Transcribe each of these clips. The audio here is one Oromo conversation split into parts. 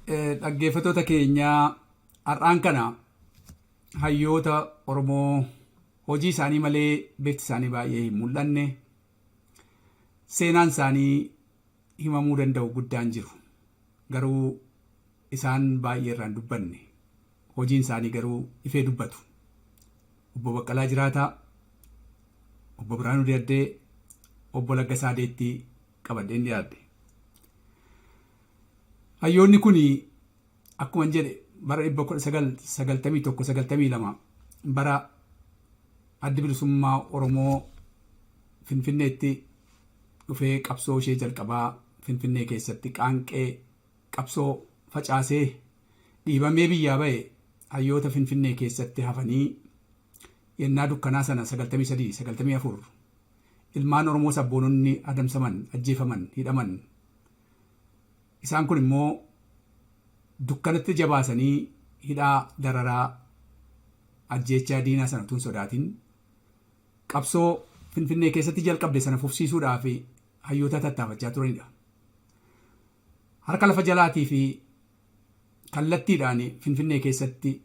Dhaggeeffattoota keenyaa, har'aan kana hayyoota Oromoo hojii isaanii malee bifti isaanii baay'ee hin mul'anne, seenaan isaanii himamuu danda'u guddaan jiru. Garuu isaan baay'ee irraan dubbanne. Hojiin isaanii garuu ifee dubbatu. Obbo Baqqalaa Jiraataa, Obbo Birhaanuu Diyaddee, Obbo Laggasaa Deettii qabadheen dhiyaadhe. Hayyoonni kun akkuma jedhe bara 1991-92, bara Addi Bilisummaa Oromoo Finfinneetti dhufee qabsoo ishee jalqabaa Finfinnee keessatti qaanqee qabsoo facaasee dhiibamee biyyaa ba'e, hayyoota Finfinnee keessatti hafanii yennaa dukkanaa sana 93 94 ilmaan Oromoo sabboononni adamsaman, ajjeefaman, hidhaman, isaan kun immoo dukkanatti jabaasanii hidhaa, dararaa, ajjeechaa diinaa sana utuu hin sodaatin qabsoo Finfinnee keessatti jalqabde sana fufsiisuudhaaf hayyoota tattaafachaa turanidha. Harka lafa jalaatii fi kallattiidhaan Finfinnee keessatti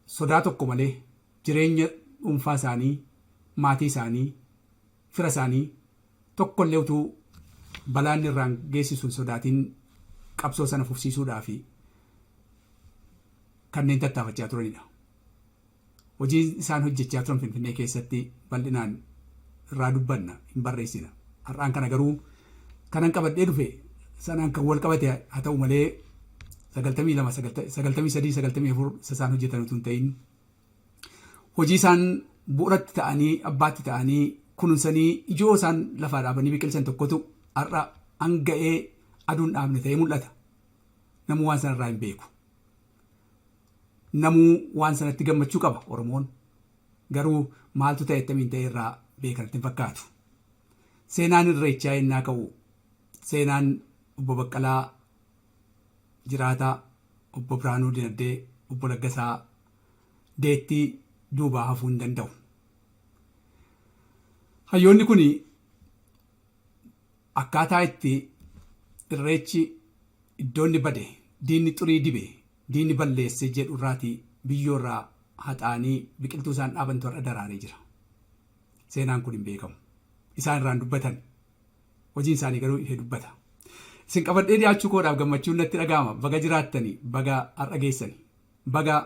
sodaa tokko malee jireenya dhuunfaa isaanii, maatii isaanii, fira isaanii tokkollee utuu balaan irraan geessisu hin sodaatin qabsoo sana fufsiisuudhaaf kanneen tattaafachaa turanidha. Hojiin isaan hojjechaa turan Finfinnee keessatti bal'inaan irraa dubbanna, hin barreessina. Har'aan kana garuu kanan qabadhee dhufe sanaan kan wal qabate haa ta'u malee, 92, 93, 94 isa isaan hojjetan utuu hin ta'in, hojii isaan bu'uuratti ta'anii, abbaatti ta'anii kunuunsanii, ijoo isaan lafaa dhaabanii biqilchan tokkotu har'a hanga'ee aduun dhaabne ta'ee mul'ata. Namuu waan sanarraa hin beeku. Namuu waan sanatti gammachuu qaba Oromoon. Garuu maaltu ta'e, attamiin ta'e irraa beekanatti hin fakkaatu. Seenaan Irreechaa yennaa ka'u seenaan Obbo Baqqalaa Jiraataa, Obbo Birhaanuu Dinaddee, Obbo Laggasaa Deettii duubaa hafuu hin danda'u. Hayyoonni kun akkaataa itti Irreechi iddoonni bade, diinni xurii dibe, diinni balleesse jedhu irraatii biyyoo irraa haxaa'anii biqiltuu isaan dhaabantu har'a daraaree jira. Seenaan kun hin beekamu. Isaan irraan dubbatan. Hojiin isaanii garuu ifee dubbata. Isin qabadhee dhiyaachuu koodhaaf gammachuun natti dhaga'ama. Baga jiraattani, baga har'a geessani. Baga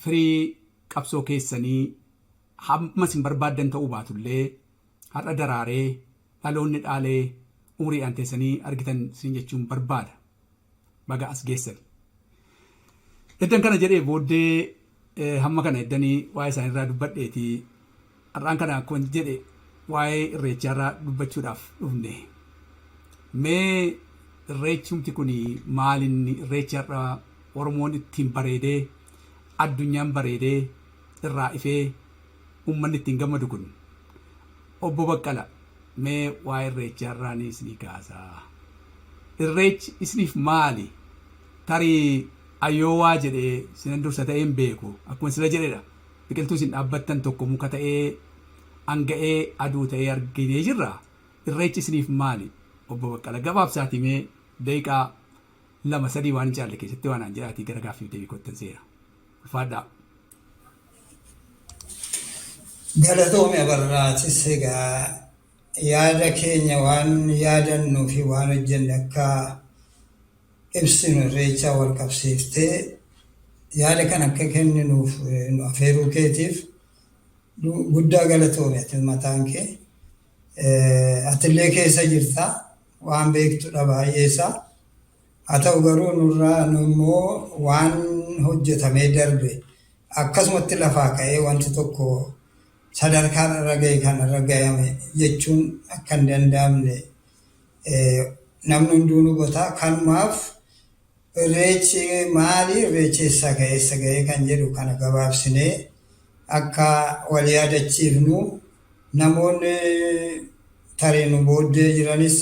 firii qabsoo keessanii hamma isin barbaaddan ta'uu baatullee har'a daraaree dhaloonni dhaalee umriidhaan teessanii argitan isin jechuun barbaada. Baga as geessani. Eddan kana jedhee booddee, hamma kana eddanii waa'ee isaaniirraa dubbadheeti, har'aan kana akkuma jedhe waa'ee Irreechaarraa dubbachuudhaaf dhufne. Mee Irreechumti kun maalinni, Irreechi har'a Oromoon ittiin bareedee, addunyaan bareedee irraa ifee uummanni ittiin gammadu kun? Obbo Baqqala, mee waa'ee Irreechaarraa ni isinii kaasaa. Irreechi isiniif maali? Tarii ayoowaa jedhee sinan dursa ta'ee hin beeku. Akkuma sila jedhedha. Biqiltuu isin dhaabbattan tokko muka ta'ee hanga'ee aduu ta'ee arginee jirra. Irreechi isiniif maali? Obbo Baqqala, gabaabsaatii mee daqiiqaa 2, 3 waan hin caalle keessatti waan aan jedhaatii gara gaaffiif deebii kottan seena. Ulfaadhaa. Galatoome Abarraatis. Egaa yaada keenya, waan yaadannuu fi waan hojjenne akka ibsinu Irreechaa wal qabsiiftee yaada kan akka kenninuuf nu afeeruu keetiif guddaa galatoome. Ati mataan kee atillee keessa jirta, waan beektudha baay'eesaa. Haa ta'u garuu nurraa nu immoo waan hojjetamee darbe akkasumatti lafaa ka'ee wanti tokko sadarkaan irra ga'e kan irra ga'ame jechuun akka hin danda'amne namni hunduu nu hubata. Kanumaaf Irreechi maali, Irreechi eessaa ka'e eessa ga'e kan jedhu kana gabaabsinee akka wal yaadachiifnu, namoonni tarii nu booddee jiranis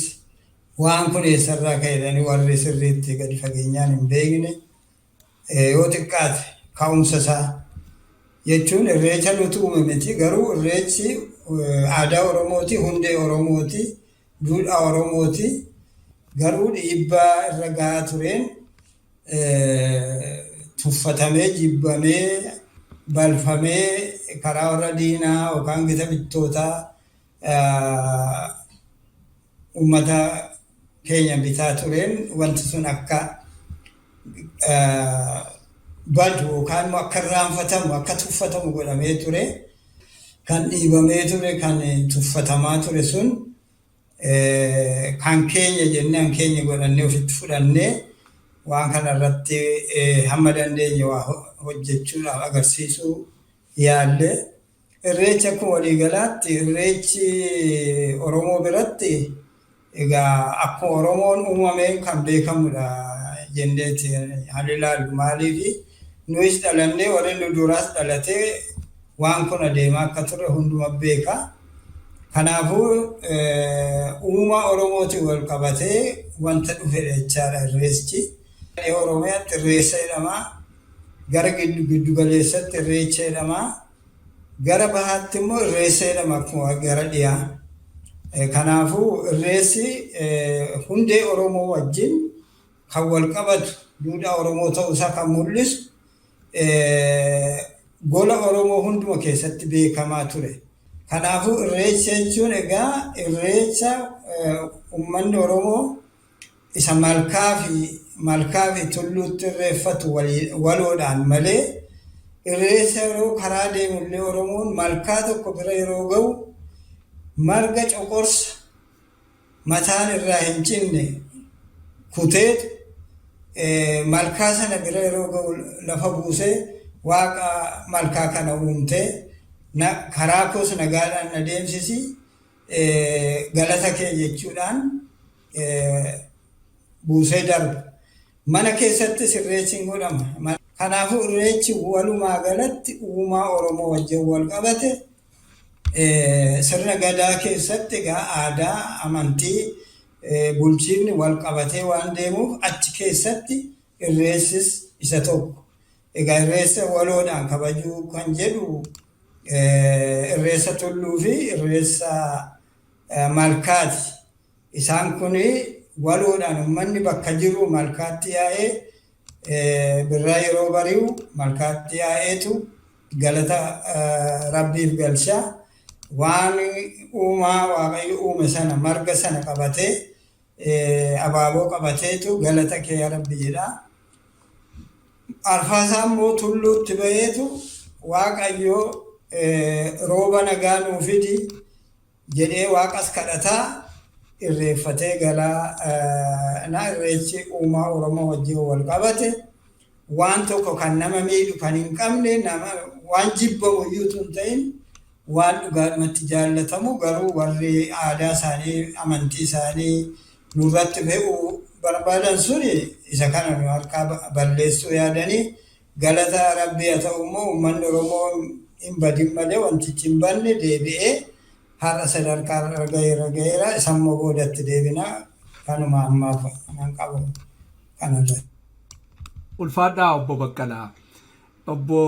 waan kun eessarraa ka'e jedhanii warri sirriitti gadi fageenyaan hin beekne yoo xiqqaate ka'umsa isaa jechuun, Irreecha nuti uume miti, garuu Irreechi aadaa Oromooti, hundee Oromooti, duudhaa Oromooti, garuu dhiibbaa irra gahaa tureen Tuffatamee, jibbamee, balfamee karaa warra diinaa yookaan gita bittootaa uummata keenya bitaa tureen wanti sun akka badu yookaan immoo akka irraanfatamu, akka tuffatamu godhamee ture. Kan dhiibamee ture, kan tuffatamaa ture sun kan keenya jennee, kan keenya godhannee ofitti fudhannee waan kana irratti hamma dandeenye waa hojjechuudhaaf agarsiisuu yaalle. Irreechi akkuma waliigalaatti, irreechi Oromoo biratti egaa akkuma Oromoon uumameen kan beekamudha jenneeti haa ilaallu. Maaliifi, nuyis dhalannee warri nu duraas dhalatee waan kun adeemaa akka ture hunduma beeka. Kanaafuu uumaa Oromootiin wal qabatee wanta dhufedha jechaadha irreechi. Oromiyaatti irreessa jedhama. Gara giddu galeessatti irreecha jedhama. Gara bahaatti immoo irreessa jedhama, akkuma gara dhiyaa. Kanaafuu irreessi hundee Oromoo wajjin kan wal qabatu, duudhaa Oromoo ta'uusaa kan mul'isu, gola Oromoo hunduma keessatti beekamaa ture. Kanaafuu irreecha jechuun egaa irreecha uummanni Oromoo isa malkaa fi tulluutti irreeffatu waloodhaan malee, irreessa yeroo karaa deemullee Oromoon malkaa tokko bira yeroo ga'u marga coqorsa mataan irraa hin cinne kuteetu malkaa sana bira yeroo ga'u lafa buusee, "Waaqa malkaa kana uumtee, karaa koos nagaadhaan na deemsisi, galata kee," jechuudhaan buusee darba. Mana keessattis irreechi hin godhama. Kanaafuu irreechi walumaa galatti uumaa Oromoo wajjin wal qabate, sirna gadaa keessatti egaa aadaa, amantii, bulchiinni wal qabatee waan deemuuf achi keessatti irreessis isa tokko. Egaa irreessa waloodhaan kabajuu kan jedhu irreessa tulluu fi irreessa malkaati. Isaan kun waloodhaan uummanni bakka jiru malkaatti yaa'ee, birraa yeroo bari'u malkaatti yaa'eetu galata rabbiif galcha. Waan uumaa Waaqayyo uume sana, marga sana qabatee, abaaboo qabateetu "Galata kee yaa Rabbi" jedha. Arfaasaa immoo tulluutti ba'eetu "Waaqayyo, rooba nagaa nuu fidi" jedhee waaqas kadhataa irreeffatee galaa. Na irreechi uumaa Oromoo wajjin wal qabate, waan tokko kan nama miidhu kan hin qabne, nama waan jibbamu iyyuu hin ta'in, waan dhugaadhumatti jaallatamu, garuu warri aadaa isaanii, amantii isaanii nurratti fe'uu barbaadan suni isa kana nu harkaa balleessuu yaadanii. Galata rabbii haa ta'u immoo, uummanni Oromoo hin badin malee wantichi hin banne, deebi'ee har'a sadarkaa irra gaheera gaheera. Isammoo boodatti deebina. Kanuma ammaaf nan qabu kanarra. Ulfaadhaa, obbo Baqqalaa. Obbo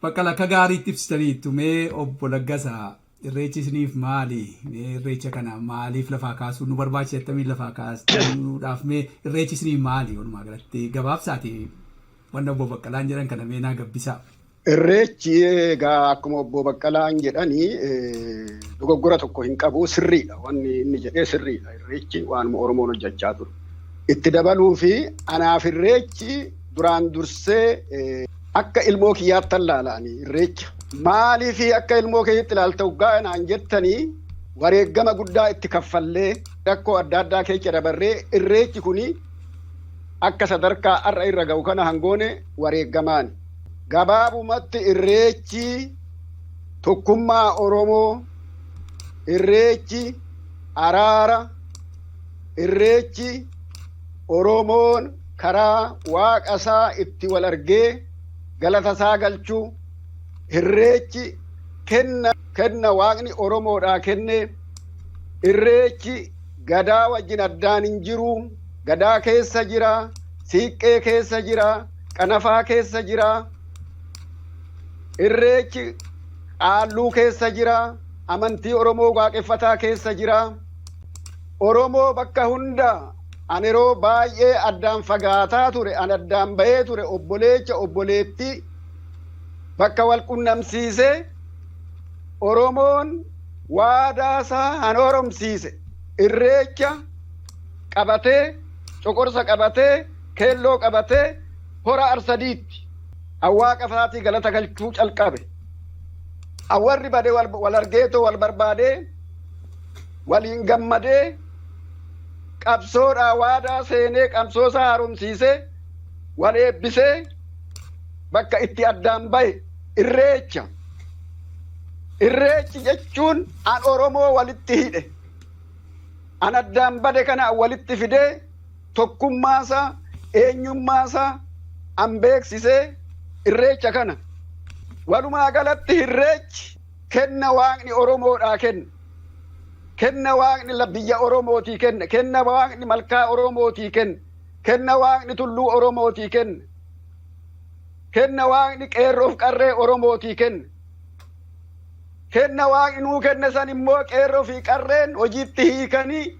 Baqqalaa, akka gaariitti ibsitaniittu. Mee obbo Laggasaa, irreechi isiniif maali? Mee irreecha kana maaliif lafaa kaasuu nu barbaachisa? Attamiin lafaa kaasuudhaaf? Mee irreechi isiniif maali? Walumaa galatti gabaabsaati wanna obbo Baqqalaan jedhan kana mee naa gabbisaa. Irreechi egaa akkuma obbo Baqqalaan jedhanii dogoggora tokko hin qabu, sirriidha. Wanni inni jedhee sirriidha. Irreechi waanuma Oromoon hojjechaa ture. Itti dabaluu fi anaaf irreechi duraan dursee akka ilmoo kiyyaatti ilaalaani irreecha. Maaliif akka ilmoo keetti ilaalta hoggaa naan jettanii, wareegama guddaa itti kaffallee, rakkoo adda addaa keessa dabarree, irreechi kuni akka sadarkaa har'a irra ga'u kana hangoone wareegamaani. Gabaabumatti irreechi tokkummaa Oromoo, irreechi araara, irreechi Oromoon karaa waaqa isaa itti wal argee galata isaa galchuu, irreechi kenna waaqni Oromoodhaa kenne, irreechi gadaa wajjin addaan hin jiru, gadaa keessa jira, siiqqee keessa jira, qanafaa keessa jira, irreechi qaalluu keessa jira, amantii Oromoo waaqeffataa keessa jira. Oromoo bakka hunda An yeroo baay'ee addaan fagaataa ture, an addaan bahee ture obboleecha obboleettii bakka wal qunnamsiisee Oromoon waadaasaa han oromsiise irreecha qabatee coqorsa qabatee keelloo qabatee hora Arsadiitti awwaaqa isaatii galata galchuu calqabe. Awwarri badee wal argeetoo wal barbaadee waliin gammadee qabsoodhaa waadaa seenee qabsoosaa haaromsiisee wal eebbisee bakka itti addaan bahe irreecha. Irreechi jechuun an Oromoo walitti hidhe. An addaan bade kana walitti fidee tokkummaasaa eenyummaasaa an beeksisee irreecha kana. Walumaa galatti irreechi kenna waaqni Oromoodhaa kenne. Kenna waaqni biyya Oromootii kenne. Kenna waaqni malkaa Oromootii kenne. Kenna waaqni tulluu Oromootii kenne. Kenna waaqni qeerroof qarree Oromootii kenne. Kenna waaqni nuu kenne san immoo qeerroo fi qarreen hojiitti hiikanii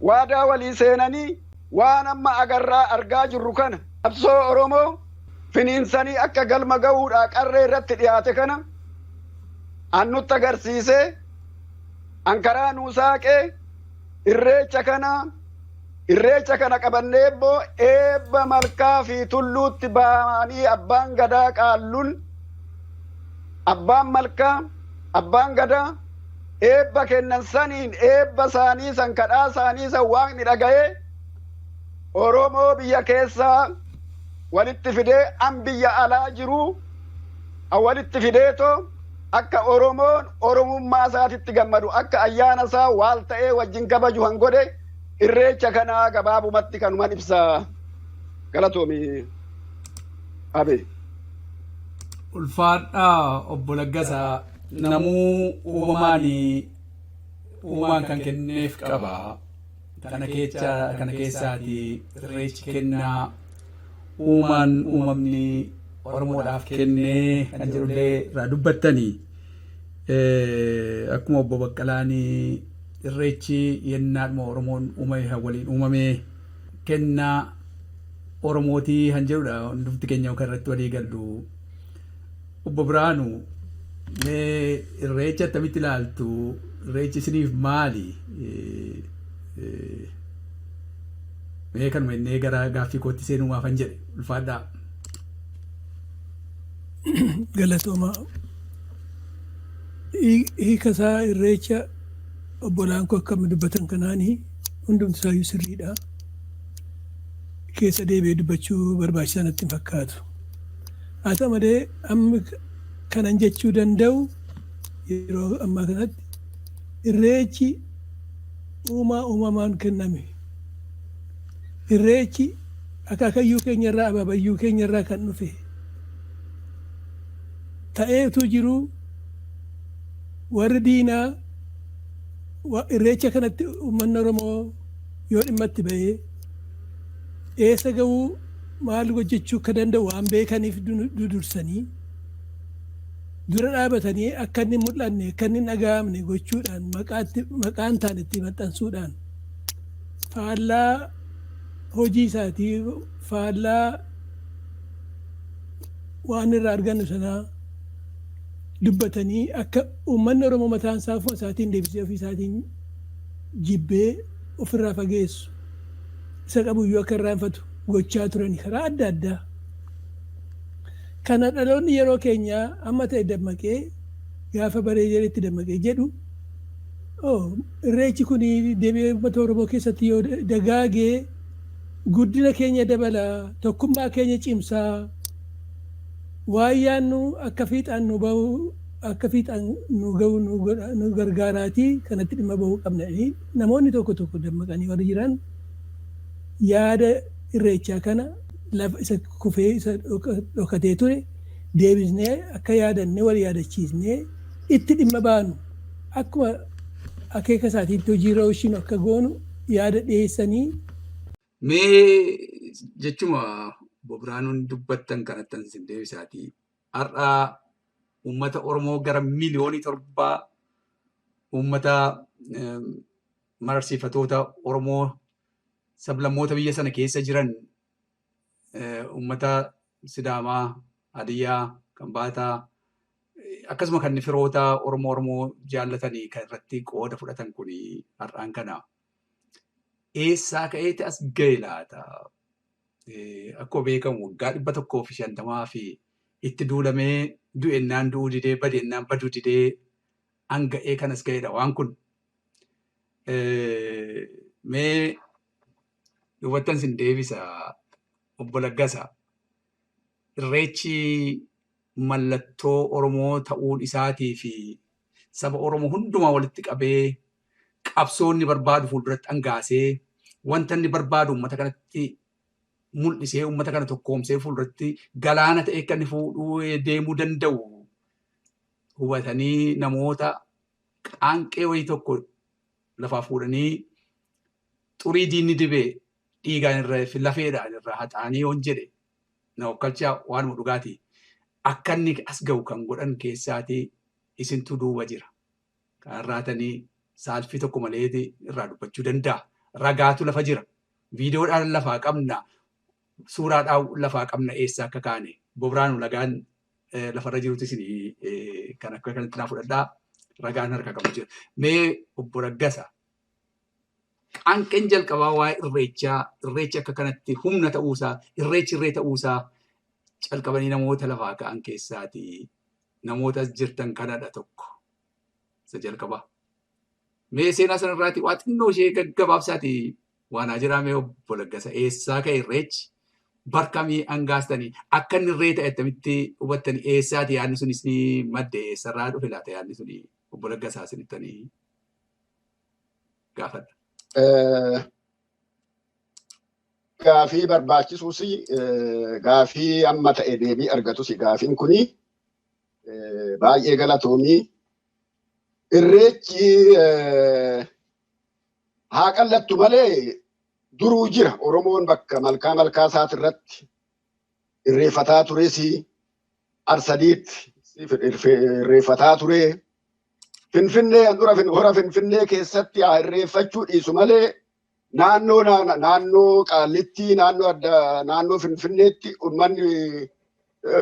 waadaa walii seenanii waan amma agarraa argaa jirru kana qabsoo Oromoo finiinsanii akka galma ga'uudhaa qarree irratti dhiyaate kana an nutti agarsiisee an karaa nuu saaqee irreecha kana qabannee immoo eebba malkaa fi tulluutti ba'anii abbaan gadaa qaalluun abbaan malkaa abbaan gadaa eebba kennan saniin eebba isaanii san kadhaa isaanii san waaqni dhaga'ee Oromoo biyya keessaa walitti fidee an biyya alaa jiru walitti fideetoo akka Oromoon Oromummaa isaatitti gammadu akka ayyaana isaa waal ta'ee wajjin kabaju han godhe irreecha kanaa gabaabumatti kanuman ibsa. Galatoomi Abe. Ulfaadhaa obbo Laggasaa, namuu uumamaan uumaan kan kenneef qaba. Kana keessaati irreechi kennaa uumaan uumamni Oromoodhaaf kennee kan jedhullee irraa dubbattanii. Akkuma obbo Baqqalaan irreechi yennaadhuma Oromoon uumame waliin uumame kennaa Oromootii kan jedhudha hundumti keenya kan irratti walii gallu. Obbo Biraanuu, mee irreecha attamitti ilaaltu? Irreechi isiniif maali? Mee kanuma innee gara gaaffii kootti seenumaafan jedhe. Ulfaadhaa. Galatooma. Hiika isaa irreecha obbolaan koo akkam dubbatan kanaanii hundumti isaayyuu sirriidha. Keessa deebi'ee dubbachuu barbaachisaa natti hin fakkaatu. Haa ta'u malee amma kanan jechuu danda'u yeroo ammaa kanatti irreechi uumaa uumamaan kenname. Irreechi akaakayyuu keenyarraa abaabayyuu keenyarraa kan dhufe ta'ee utuu jiruu warri diinaa irreecha kanatti uummanni Oromoo yoo dhimma itti ba'ee eessa ga'uu maal hojjechuu akka danda'u waan beekaniif dudursanii dura dhaabatanii akka inni mul'anne akka inni dhaga'amne gochuudhaan maqaan taane itti maxxansuudhaan faallaa hojii isaatii faallaa waan irraa argannu sanaa dubbatanii akka uummanni Oromoo mataan isaa ofuma isaatiin deebisee ofii isaatiin jibbee ofirraa fageessu isa qabuyyuu akka irraanfatu gochaa turani karaa adda addaa. Kana dhaloonni yeroo keenyaa amma ta'e dammaqee gaafa baree jedhetti dammaqee jedhu irreechi kun deebi'ee uummata Oromoo keessatti yoo dagaagee guddina keenya dabalaa, tokkummaa keenya cimsaa, waan yaannu akka fiixaan nu bahu akka fiixaan nu gahu nu gargaaraatii kanatti dhimma bahuu qabna. Namoonni tokko tokko dammaqanii warri jiran yaada irreechaa kana lafa isa kufee isa dhokatee ture deebisnee akka yaadannee wal yaadachiisnee itti dhimma baanu akkuma akeeka isaatiitti hojiirra oolchinu akka goonu yaada dhiyeessanii. Mee jechuma obbo Biraanuun dubbattan kanatti isin deebisaatii. Har'a uummata Oromoo gara 7 miiliyoonii uummata mararsiifatoota Oromoo Sablammoota biyya sana keessa jiran uummata Sidaamaa, Hadiyyaa, Kambaataa akkasuma kan firoota Oromoo jaallatanii kan irratti qooda fudhatan kun har'aan kana. Eessaa ka'eeti as ga'e laata? Akkuma beekamu waggaa 150 fi itti duulamee du'ennaan du'uu didee badennaan baduu didee hanga'ee kanas ga'edha waan kun. Mee dubattan sin deebisa obbo Laggasaa. Irreechi mallattoo Oromoo ta'uun isaatii fi saba Oromoo hundumaa walitti qabee qabsoo inni barbaadu fuulduratti dhangaasee wanta inni barbaadu uummata kanatti mul'isee uummata kana tokkoomsee fuulduratti galaana ta'ee akka inni fuudhuu deemuu danda'u hubatanii namoota qaanqee wayii tokko lafaa fuudhanii xurii diinni dibee dhiigaan irra lafeedhaan irraa haxaanii yoon jedhe na okkalchaa waanuma dhugaatii. Akka inni as ga'u kan godhan keessaatii isintu duuba jira. Kanarraatanii saalfii tokko malee irraa dubbachuu danda'a. Ragaatu lafa jira. Viidiyoodhaan lafaa qabna. Suuraadhaan lafaa qabna eessa akka kaane. Bobraanu lagaan lafarra jirutu isin kan akka kanatti naa fudhadhaa. Ragaan harka qabu jira. Mee obbo Raggasa. Qaanqeen jalqabaa waa'ee irreechaa, irreechi akka kanatti humna ta'uusaa, irreechi irree ta'uusaa calqabanii namoota lafaa ka'an keessaati namoota as jirtan kanadha tokko. Isa jalqabaa. Mee seenaa sanarraati waa xinnoo ishee gaggabaabsaati waan haa jiraa mee obbo Laggasa eessaa ka'e irreechi barkamii hangaastanii akka inni irree ta'e attamitti hubattanii eessaati yaadni sunis ni madde eessarraa dhufe laata yaadni suni obbo Laggasaa isinittanii gaafadha. Gaafii barbaachisuus gaafii amma ta'e deebii argatus gaafiin kuni baay'ee galatoomii. Irreechi haa qallattu malee duruu jira. Oromoon bakka malkaa malkaa isaati irratti irreeffataa tures Arsadiitti irreeffataa ture. Finfinnee handura hora Finfinnee keessatti haa irreeffachuu dhiisu malee naannoo naannoo Qaallitti naannoo adda naannoo Finfinneetti uummanni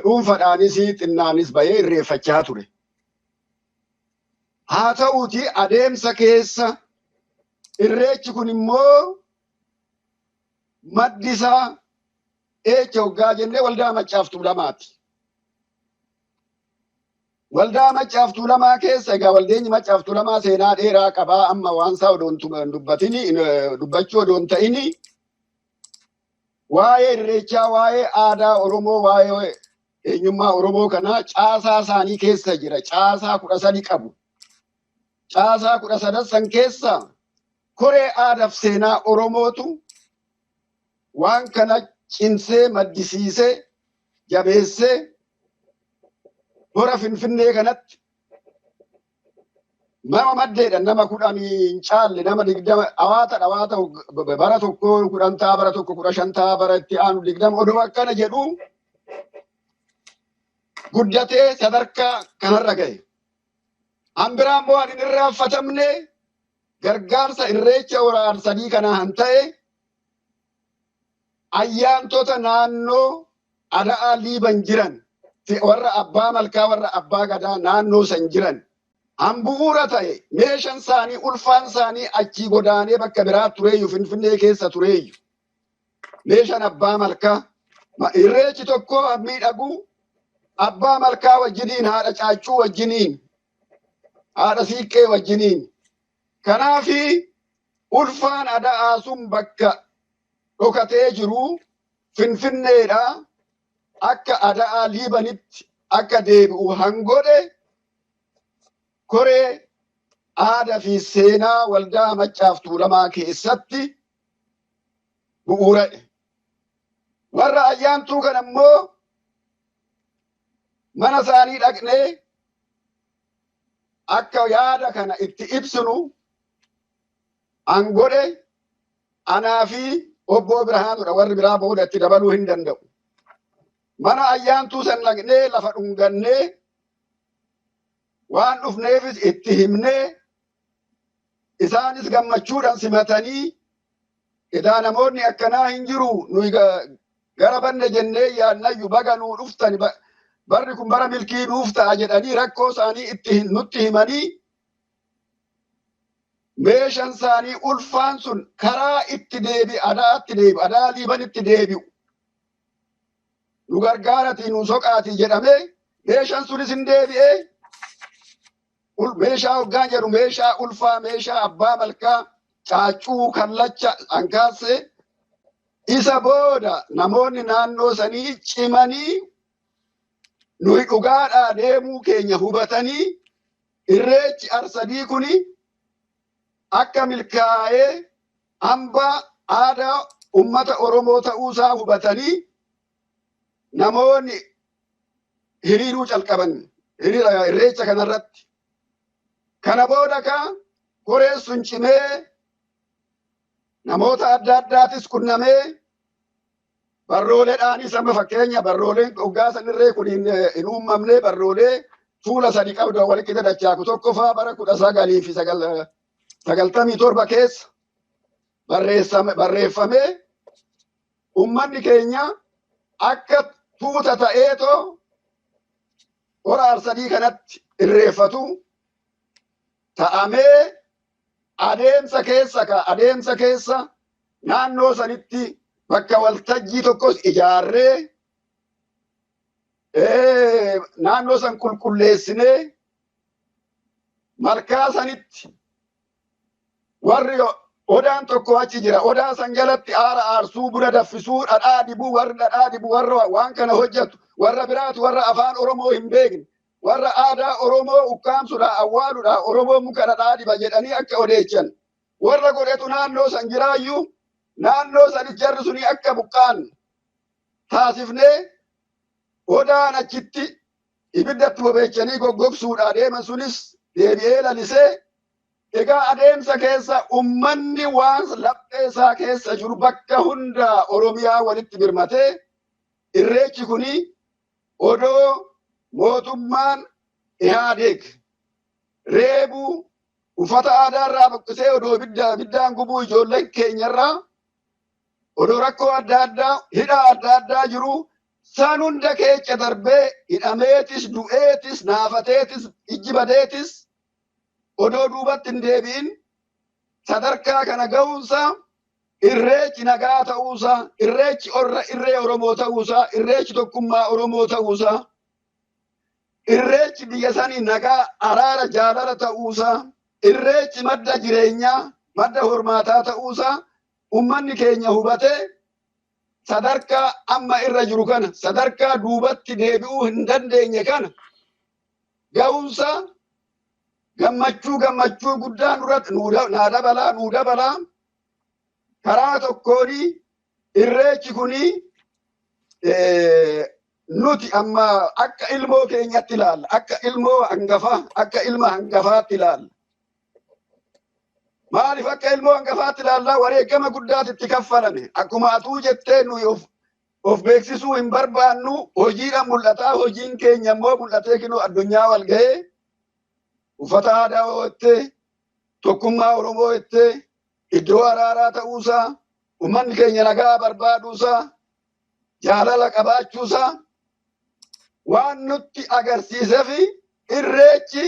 dhuunfaadhaanis xinnaanis bahee irreeffachaa ture. Haa ta'uuti adeemsa keessa irreechi kun immoo maddi isaa eecha hoggaa jennee waldaa Maccaaf Tuulamaati. Waldaa Maccaaf Tuulamaa keessa egaa waldeenyi Maccaaf Tuulamaa seenaa dheeraa qabaa amma waan isaa odoon dubbatini dubbachuu odoon ta'ini waa'ee irreechaa waa'ee aadaa Oromoo waa'ee eenyummaa Oromoo kanaa caasaa isaanii keessa jira. Caasaa 13 qabu. Caasaa 13 san keessa koree aadaaf seenaa Oromootu waan kana cimsee maddisiisee jabeessee hora Finfinnee kanatti nama maddeedha nama 10 hin caalle nama 20 hawaata dhawaata bara tokko 10 ta'a bara tokko 15 ta'a bara itti aanu 20 oduu akkana jedhu guddatee sadarkaa kanarra ga'e. Hanbiraa immoo ani hin irraanfatamne gargaarsa irreecha hora Arsadii kanaa han ta'e ayyaantota naannoo Ada'aa Liiban jiran warra abbaa malkaa warra abbaa gadaa naannoo san jiran han bu'uura ta'e meeshaan isaanii ulfaan isaanii achii godaanee bakka biraa tureeyyu Finfinnee keessa tureeyyu meeshaan abbaa malkaa irreechi tokko miidhagu abbaa malkaa wajjiniin haadha caaccuu wajjiniin haadha siiqqee wajjiniin kanaafi ulfaan Ada'aa sun bakka dhokatee jiru Finfinneedha akka Ada'aa Liibanitti akka deebi'u hangodhe koree aadaa fi seenaa waldaa Maccaaf Tuulamaa keessatti bu'uura'e. Warra ayyaantuu kana immoo mana isaanii dhaqnee akka yaada kana itti ibsinu hangodhe anaa fi obbo Birhaanudha warri biraa booda itti dabaluu hin danda'u. Mana ayyaantuu san dhaqnee lafa dhungannee waan dhufneefis itti himnee isaanis gammachuudhaan simatanii Edaa namoonni akkanaa hin jiru, nuyi gara banne jennee yaadnayyu, baga nuu dhuftani, barri kun bara milkii nuuf ta'a jedhanii rakkoo isaanii itti nutti himanii, meeshaan isaanii ulfaan sun karaa itti deebi'u, adaatti deebi'u, adaa Liibanitti deebi'u nu gargaaratii nu soqaatii jedhamee meeshaan sunis hin deebi'ee. Meeshaa hoggaan jedhu meeshaa ulfaa, meeshaa abbaa malkaa, caaccuu, kallacha, ankaassee. Isa booda namoonni naannoo sanii cimanii nuyi dhugaadhaa deemuu keenya hubatanii, Irreechi Arsadii kuni akka milkaa'ee hambaa aadaa ummata Oromoo ta'uusaa hubatanii namoonni hiriiruu calqaban hiriira Irreecha kanarratti. Kana booda ka koreen sun cimee namoota adda addaatis qunnamee, barrooleedhaanis, amma fakkeenya barrooleen hoggaa sanirree kun hin uumamne, barroolee fuula sadi qabdu walitti dadachaaku tokko faa bara 1997 keessa barreeffamee, ummanni keenya akka tuuta ta'eetoo hora Arsadii kanatti irreeffatu ta'amee, adeemsa keessa ka adeemsa keessa naannoo sanitti bakka waltajjii tokkos ijaarree, naannoo san qulqulleessinee, malkaa sanitti warri odaan tokko achi jira. Odaa san jalatti aara aarsuu, buna daffisuu, dhadhaa dibuu, warri dhadhaa dibu, warra waan kana hojjetu warra biraatu, warra afaan Oromoo hin beekne, warra aadaa Oromoo ukkaamsudha, awwaaludha, Oromoo muka dhadhaa diba jedhanii akka odeechan warra godhetu naannoo san jiraayyuu, naannoo sanitti jarri suni akka buqqaan taasifnee, odaan achitti ibiddatti bobeechanii goggogsuudhaa deeman sunis deebi'ee lalisee. Egaa adeemsa keessa ummanni waan laphee isaa keessa jiru bakka hundaa Oromiyaa walitti birmatee, Irreechi kuni odoo mootummaan Ihaadeeg reebuu, uffata aadaa irraa buqqisee odoo ibiddaan gubuu, ijoolleen keenyarraa odoo rakkoo adda addaa, hidhaa adda addaa jiru, san hunda keessa darbee, hidhameetis, du'eetis, naafateetis, ijji badeetis, odoo duubatti hin deebi'in sadarkaa kana ga'uunsaa, Irreechi nagaa ta'uusaa, Irreechi orra irree Oromoo ta'uusaa, Irreechi tokkummaa Oromoo ta'uusaa, Irreechi biyya sanii nagaa, araara, jaalala ta'uusaa, Irreechi madda jireenyaa, madda hormaataa ta'uusaa ummanni keenya hubatee, sadarkaa amma irra jiru kana, sadarkaa duubatti deebi'uu hin dandeenye kana ga'uunsaa gammachuu guddaa nurratti naa dabalaa, nuu dabalaa. Karaa tokkooni Irreechi kuni nuti amma akka ilmoo keenyatti ilaalla, akka ilmoo hangafaa, akka ilma hangafaatti ilaalla. Maaliif akka ilmoo hangafaatti ilaallaa? Wareegama guddaatti itti kaffalame. Akkuma atuu jettee, nuyi of beeksisuu hin barbaannu, hojiidhaan mul'ataa. Hojiin keenya immoo mul'atee kinoo addunyaa wal ga'ee, uffata aadaa jettee, tokkummaa Oromoo jettee, iddoo araaraa ta'uusaa, ummanni keenya nagaa barbaaduusaa, jaalala qabaachuusaa waan nutti agarsiisee fi Irreechi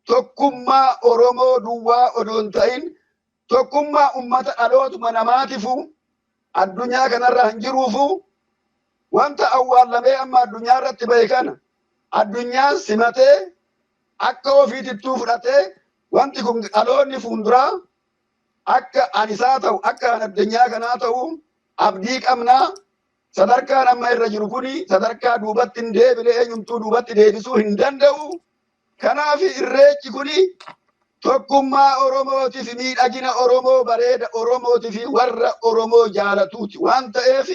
tokkummaa Oromoo duwwaa odoo hin ta'in tokkummaa ummata dhalootuma namaatifu addunyaa kanarra hin jiruufu, wanta awwaallamee amma addunyaa irratti bahe kana addunyaan simatee akka ofiitittuu fudhatee, wanti kun dhaloonni fuulduraa akka anisaa ta'u, akka an addunyaa kanaa ta'u abdii qabnaa. Sadarkaan amma irra jiru kuni sadarkaa duubatti hin deebine, eenyumtuu duubatti deebisuu hin danda'u. Kanaaf Irreechi kuni tokkummaa Oromootii fi miidhagina Oromoo, bareeda Oromootii fi warra Oromoo jaalatuuti waan ta'eef,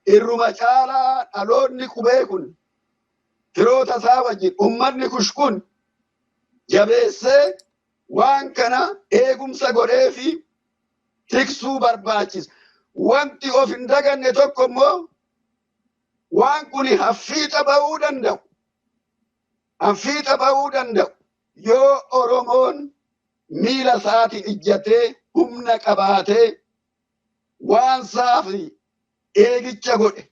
irruma caalaa dhaloonni qubee kun firoota isaa wajjin, ummanni Kush kun jabeessee waan kana eegumsa godhee fi tiksuu barbaachisa. Wanti of hin daganne tokko immoo waan kun haffiixa ba'uu danda'u. Haffiixa ba'uu danda'u yoo Oromoon miila isaatiin ijjatee, humna qabaatee. waan saaf eegicha godhe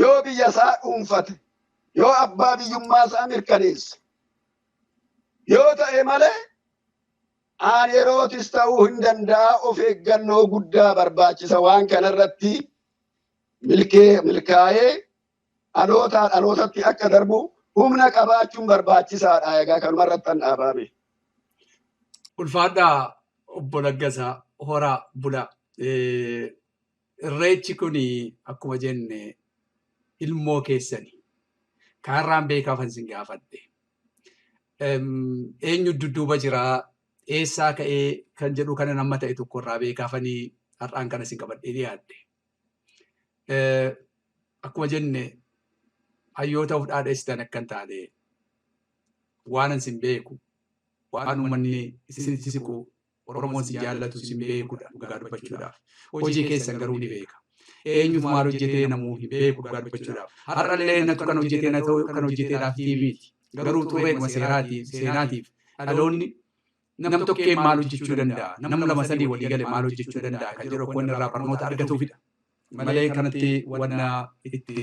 yoo biyya isaa dhuunfate yoo abbaa biyyummaa isaa mirkaneesse yoo ta'e malee aan yerootis ta'uu hin danda'a. Of eeggannoo guddaa barbaachisa waan kanarratti milkaa'ee dhalootaa dhalootatti akka darbu humna qabaachuun barbaachisaadha. Egaa kanuma irratti an dhaabame. Ulfaadhaa obbo Laggasaa, horaa bula. Irreechi kun akkuma jenne ilmoo keessani. Kaarraan beekaafan sin gaafadhe. Eenyu dudduuba jiraa, eessaa ka'ee kan jedhu kana nama ta'e tokkorraa beekaafanii har'aan kana sin qabadhee dhiyaadhe. Akkuma jenne hayyoota of dhaadheessitan akka hin taane waan sin beeku, waan uummanni isinitti siqu, Oromoon si jaallatu sin beekudha dhugaa dubbachuudhaaf. Hojii keessan garuu ni beeka. Eenyutu maal hojjetee namuu hin beeku dhugaa dubbachuudhaaf. Har'allee natu kan hojjetee na ta'u kan hojjeteedhaaf miti. Garuu xurreedhuma seeraatiif seenaatiif dhaloonni nam tokkee maal hojjechuu danda'a? Nam lama sadii walii gale maal hojjechuu danda'a? Kan jedhu wanni irraa barnoota argatuufidha. Malee kanatti wanna itti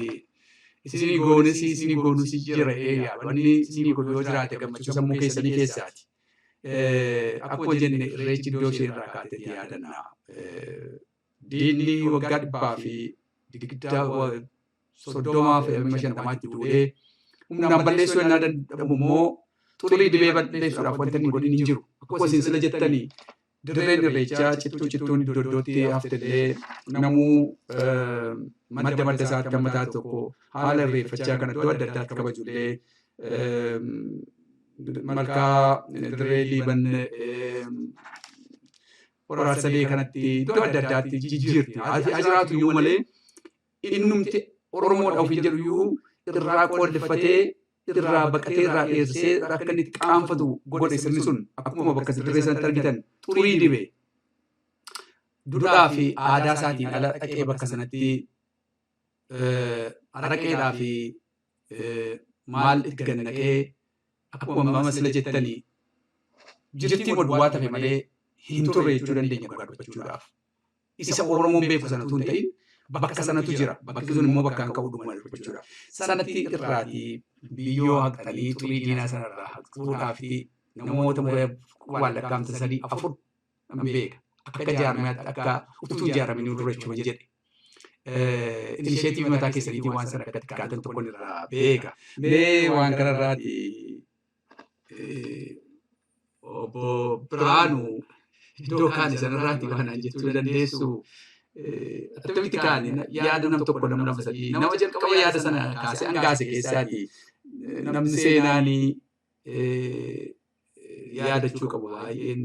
isinii goonis isinii goonus jira yaadu. Wanni isinii godhu yoo jiraate gammachuu sammuu keessanii keessaati. Akkuma jenne irreechi iddoo ishee irraa kaatetti yaadanna. Diinni waggaa 120, 30 fi 50tti du'ee humnaan balleessuu ennaa danda'amu immoo xurii dibee balleessuudhaaf wanta inni godhin hin jiru. Akkuma isin sila jettanii dirreen irreechaa cittuu cittuun iddoo iddootti haftellee namuu madda madda isaatti kan mataa tokko haala irreeffachaa kana iddoo adda addaatti kabajullee malkaa dirree Liiban Hora Arsadee kanatti iddoo adda addaatti jijjiirti. Haa jiraatu iyyuu malee innumti Oromoodha ofiin jedhu iyyuu irraa qoollifatee, irraa baqatee, irraa dheersee akka inni itti qaanfatu godhe sirni sun akkuma bakka dirree sanatti argitan xurii dibe. Dudhaa fi aadaa isaatiin ala dhaqee bakka sanatti araqeedhaa fi maal itti gannaqee akkuma mama sila jettanii jirtii duwwaa tafe malee hin turre jechuu dandeenya dhugaa dubbachuudhaaf. Isa Oromoon beeku sanatu hin ta'in bakka sanatu jira. Bakki sun immoo bakka hin ka'u dhuguma dubbachuudhaaf. Sanatti irraatii biyyoo haqxanii xurii diinaa sanarraa haqxuudhaa fi namoota waan lakkaa'amta sadii afur nan beeka. Akka jaarmiyaatti akka utuu ijaaramanii dura jechuun jedhe. Inisheetiivii mataa keessaniitiin waan sana akka xiqqaatan tokkoon irraa beeka. Mee waan kanarraati obbo Biraanuu iddoo kaane sanarraati waan naan jechuu dandeessu. Attamitti kaane yaada nam tokko, nama lama, sadii, nama jalqaba yaada sana kaase angaase keessaati namni seenaanii yaadachuu qabu baay'een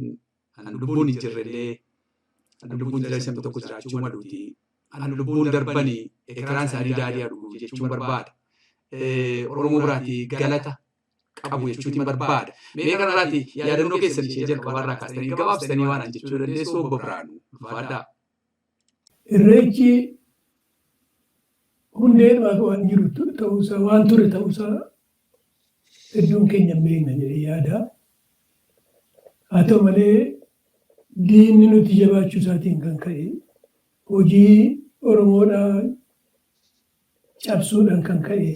an lubbuun hin jirrellee an lubbuun jira isa tokko jiraachuu maluuti. An lubbuun darbanii ekeraan isaanii daadii aduu jechuun barbaada. Oromoo biraati galata qabu jechuutiin barbaada. Mee kanarraati yaadannoo keessan ishee jalqabarraa kaastanii gabaabsitanii waan an jechuu dandeessu obbo Biraanuu, ulfaadhaa. Irreechi hundeedhumaa waan jiru ta'uusaa, waan ture ta'uusaa hedduun keenya hin beekna jedhee yaada. Haa ta'u malee diinni nuti jabaachuu isaatiin kan ka'e hojii Oromoodhaa cabsuudhaan kan ka'e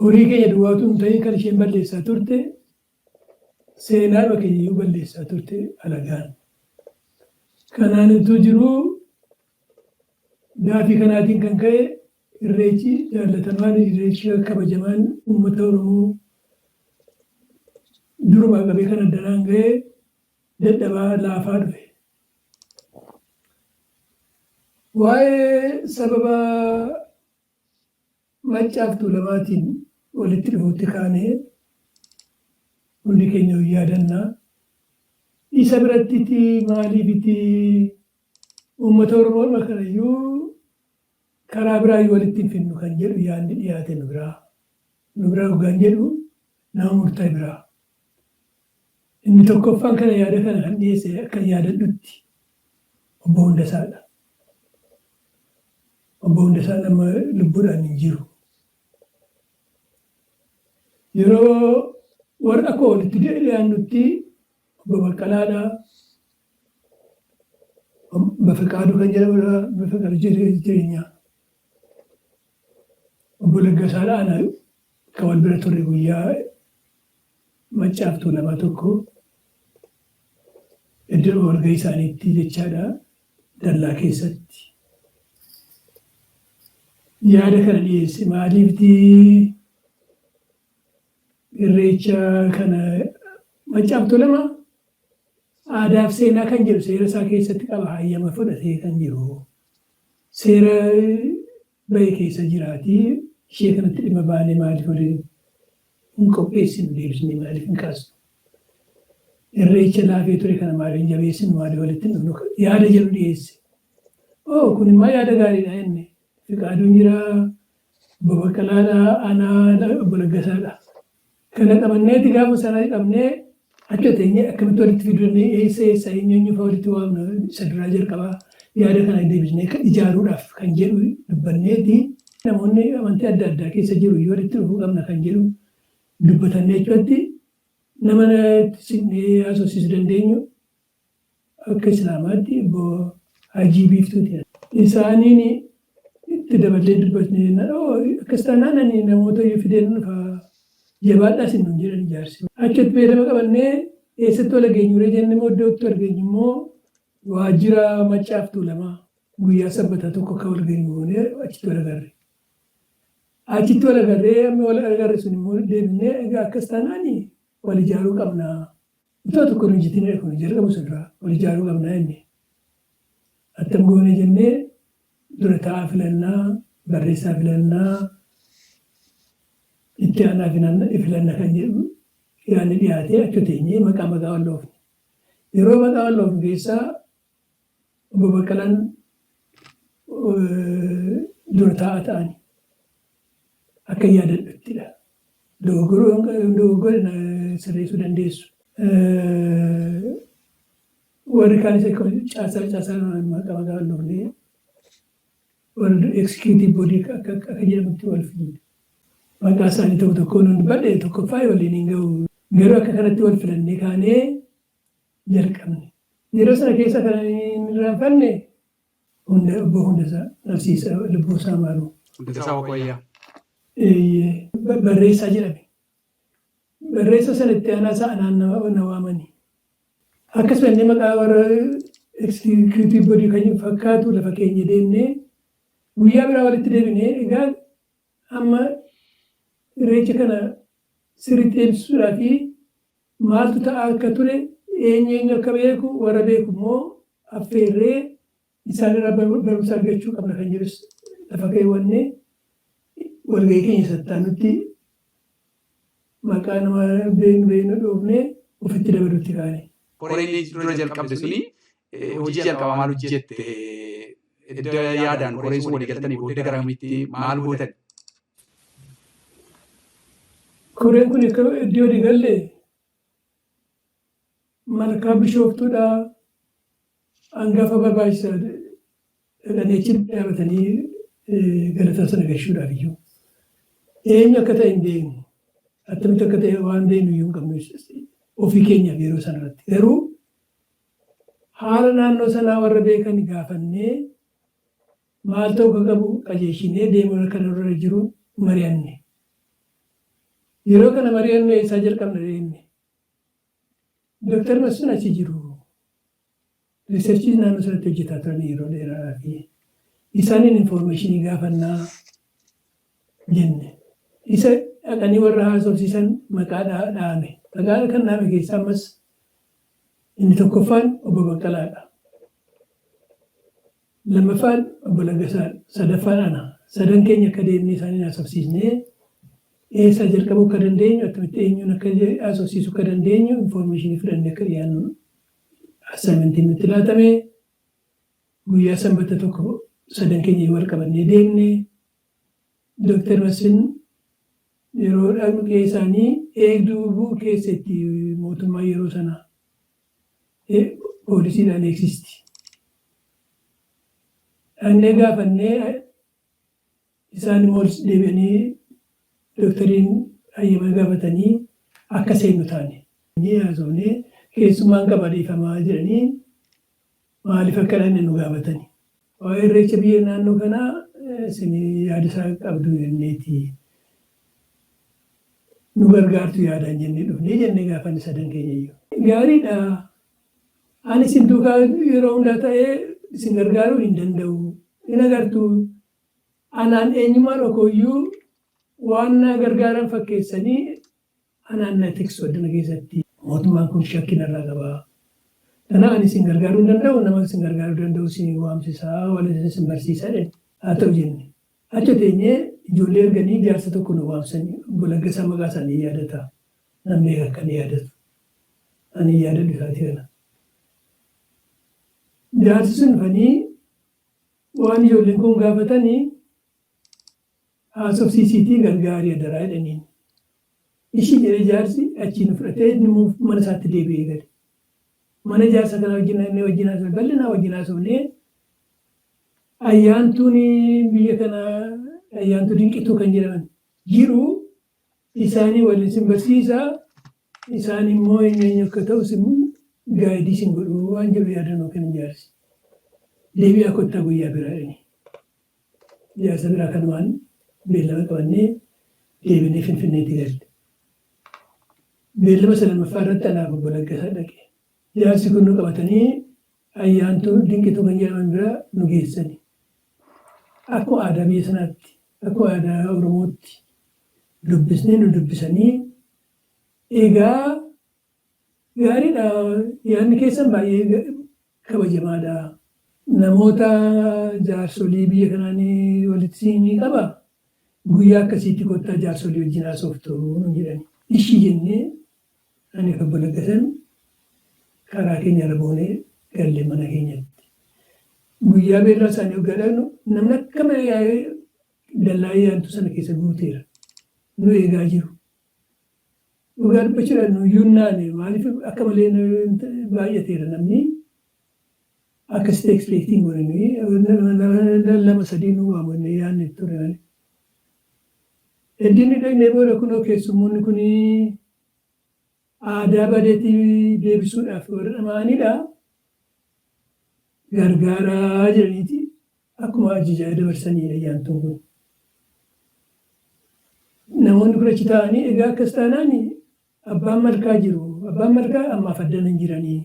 horii keenya duwwaatu hin ta'in kan isheen balleessaa turte seenaadhuma keenya iyyuu balleessaa turte alagaan. Kanaan utuu jiruu gaafii kanaatiin kan ka'e irreechi jaallatamaan, irreechi kabajamaan uummata Oromoo durumaa qabee kan addanaan ga'e dadhabaa laafaa dhufe. Waa'ee sababa Maccaaf Tuulamaatiin walitti dhufuutti kaanee hundi keenya hin yaadanna. Isa birattiti maaliifiti uummata Oromoo kanayyuu karaa biraayyuu walitti hin finnu kan jedhu yaadni dhiyaate nu biraa. Nu biraa hoggaan jedhu nama murtaa'e biraa. Inni tokkoffaan kana yaada kana kan dhiyeesse akka yaadadhutti obbo Hundasaadha. Obbo Hundasaan amma lubbuudhaan hin jiru. Yeroo warra koo walitti dhiyaannutti obbo Baqqalaadha. Bafiqaaduu kan jedhamudha. Bafiqaaduu Jireenyaa. Obbo Laggasaadha ana kan wal bira turre guyyaa Maccaaf Tuulamaa tokko iddoo walgahii isaaniitti jechaadha dallaa keessatti. Yaada kana dhiyeesse. Maaliifti Irreecha kana Maccaaf Tuulamaa aadaaf seenaa kan jedhu seera isaa keessatti qaba, hayyama fudhatee kan jiru. Seera bahe keessa jiraati. Ishee kanatti dhimma baanee maaliif waliin hin qopheessinu, deebisnee maaliif hin kaasnu? Irreecha laafee ture kana maaliif hin jabeessinu, maaliif walitti hin dhufnu yaada jedhu dhiyeesse. Oo, kun immoo yaada gaariidha jenne. Fiqaaduun jira, Obbo Baqqalaadha, anaa, Obbo Laggasaadha. Kana qabanneeti gaafa sana qabnee achi teenyee akkamitti walitti fiduu dandeenya, eessa eessa, eenyu eenyu fa'aa walitti waamna, isa duraa jalqabaa yaada kana deebisnee ijaaruudhaaf kan jedhu dubbanneeti, namoonni amantii adda addaa keessa jiru iyyuu walitti dhufuu qabna kan jedhu dubbatannee, jechuutti nama itti siqnee haasofsiisuu dandeenyu akka Islaamaatti Obbo Hajii Biiftuuti. Isaaniin itti daballee dubbatne jennaan, "Oo, akkas taanaan ani namoota iyyuu fideen dhufa, jabaadhaa isin," nuun jedhan ijaarsi. Achitti beellama qabannee eessatti wal geenyuree jenne immoo, iddoo itti wal geenyu immoo waajjira Maccaaf Tuulamaa guyyaa Sanbataa tokko akka wal geenyu goonee achitti wal agarre. Achitti wal agarree, amma wal agarre sun immoo deebinee, egaa akkas taanaan wal ijaaruu qabna. Utoo tokko hin hojjetin kun jalqabu sirraa wal ijaaruu qabna jenne. Attam goone jennee, dura taa'aa filannaa, barreessaa filannaa, itti aanaa filanna kan jedhu yaadni dhiyaatee, achi teenyee maqaa maqaa wal dhoofne. Yeroo maqaa wal dhoofne keessaa Obbo Baqqalaan dura taa'aa ta'ani. Akka yaadadhuttidha. Dogoggora sirreessuu dandeessu. Warri kaanis akka caasaa caasaa maqaa maqaa wal dhoofnee warri executive body akka jedhamutti wal filanne. Maqaa isaanii tokko tokkoon hin dubbadhe, tokkoffaa waliin hin gahu. Garuu akka kanatti wal filannee kaanee jalqabne. Yeroo sana keessa kan hin irraanfanne hunda Obbo Hundasaa Narsiisa, lubbuu isaa maaru. Hundasaa Waqwayyaa. Barreessaa jedhame. Barreessaa sana itti aanaa isaa anaan na waamani. Akkasuma inni maqaa warra executive body kan fakkaatu lafa keenya deemnee guyyaa biraa walitti deebinee, egaa amma Irreecha kana sirriitti eebbisuudhaa fi maaltu ta'aa akka ture, eenyu eenyu akka beeku, warra beeku immoo affeerree isaan irraa barumsa argachuu qabna kan jedhus lafa keewwannee, walgahii keenya sattaanutti maqaa nama beeknu beeknu dhoofnee ofitti dabaluutti kaane. Koreen dura jalqabde suni hojii jalqabaa maal hojjette? Edda yaadaan koreen sun walii galtanii booddee gara kamitti maal gootan? Koreen kun akka iddoo walii galle malkaa Bishooftuudha, hangafa barbaachisa dhaqanii achi dhaabatanii galata sana gashuudhaaf iyyuu. Eenyu akka ta'e hin beeknu. Attamitti akka ta'e waan beeknu iyyuu hin qabnu ofii keenyaaf yeroo sanarratti. Garuu haala naannoo sanaa warra beekan gaafannee, maal ta'uu akka qabu qajeelchinee deemuu akka nurra jiru mari'anne. Yeroo kana mari'annu eessaa jalqabna jenne? Dooktar Masfin achi jiru. Research naannoo sanatti hojjetaa turan yeroo dheeraa fi isaaniin information gaafannaa jenne. Isa dhaqanii warra haasofsiisan maqaa dhahame. Maqaa kan dhahame keessaa ammas inni tokkoffaan Obbo Baqqalaadha. Lammaffaan Obbo Laggasaadha. Sadaffaan ana. Sadan keenya akka deemnee isaaniin haasofsiisnee, eessaa jalqabuu akka dandeenyu, akkamitti eenyuun akka haasofsiisuu akka dandeenyu information fudhannee akka dhiyaannu assignmentiin nutti laatame. Guyyaa Sanbata tokko sadan keenya wal qabannee deemne. Dooktar Masfin yeroo dhaqnu qe'ee isaanii eegduu keessatti mootummaa yeroo sana poolisiidhaan eegsisti. Dhaqnee gaafannee, isaan immoo deebi'anii dooktariin hayyama gaafatanii akka seennu taane. Haasofnee, keessummaan qaba, dhiifamaa jedhanii. Maaliif akka dhaqne nu gaafatani. Waa'ee irreecha biyya naannoo kanaa isin yaada isaa qabdu jenneeti. Nu gargaartu yaadaan jennee dhufnee jennee gaafanne sadan keenya iyyuu. Gaariidha. Ani isin duukaa yeroo hundaa ta'ee isin gargaaruu hin danda'u. Hin agartuu. Anaan eenyummaan okooyyuu waan na gargaaran fakkeessanii anaan na tiksu addana keessatti. Mootummaan kun shakki narraa qaba. Kanaaf ani isin gargaaruu hin danda'u, nama isin gargaaruu danda'u isin waamsisaa, waan isin barsiisaa jedhe. Haa ta'u jenne. Achi teenyee ijoollee erganii jaarsa tokko nu waamsanii, Obbo Laggasaa maqaa isaanii yaadata. Nan beeka akka inni yaadatu. Ani hin yaadadhu isaatii kana. Jaarsi sun dhufanii waan ijoolleen kun gaafatanii haasofsiisiitii gargaarii adaraa jedhaniin. Ishii jedhee jaarsi achii nu fudhatee inni immoo mana isaatti deebi'ee gale. Mana jaarsa kanaa wajjin inni wajjin haasofne bal'inaa wajjin haasofnee ayyaantuun biyya kana ayyaantuu dinqituu kan jedhaman jiru isaanii waliin sin barsiisa, isaan immoo eenyu eenyu akka ta'u sin guide sin godhu waan jedhu yaadannoo kennan jaarsi. Deebi'aa kottaa guyyaa biraa jedhanii. Jaarsa biraa kanumaan beellama qabannee deebinee Finfinneetti galle. Beellama isa lammaffaa irratti anaaf Obbo Laggasaa dhaqe. Jaarsi kun nu qabatanii ayyaantuu dinqituu kan jedhaman bira nu geessani. Akkuma aadaa biyya sanaatti, akkuma aadaa Oromootti dubbisnee nu dubbisanii, egaa gaariidha, yaadni keessan baay'ee kabajamaadha. Namoota jaarsolii biyya kanaan walitti ni qaba. Guyyaa akkasiitti kottaa jaarsolii wajjin haasoftu nuun jedhani. Ishii jennee ani fi Obbo Laggasan karaa keenya irra boonee galle mana keenyatti. Guyyaa beellaa isaanii hoggaa dhaqnu namni akka malee yaa'ee dallaa ayyaantuu sana keessa guuteera. Nu eegaa jiru. Dhugaa dubbachuudhaan nu iyyuu hin naane, maaliif akka malee baay'ateera namni, akkasitti expect hin goone nuyi, lama sadii nu waamu jennee yaadne ture malee. Eddiin dhaqnee booda kunoo keessummoonni kun aadaa badeetii deebisuudhaaf warra dhama'anidha. Gargaaraa jedhaniiti akkuma ajajaa dabarsanii ayyaantuun kun. Namoonni kun achi taa'anii egaa akkas taanaan abbaan malkaa jiru. Abbaan malkaa ammaaf addana hin jiranii.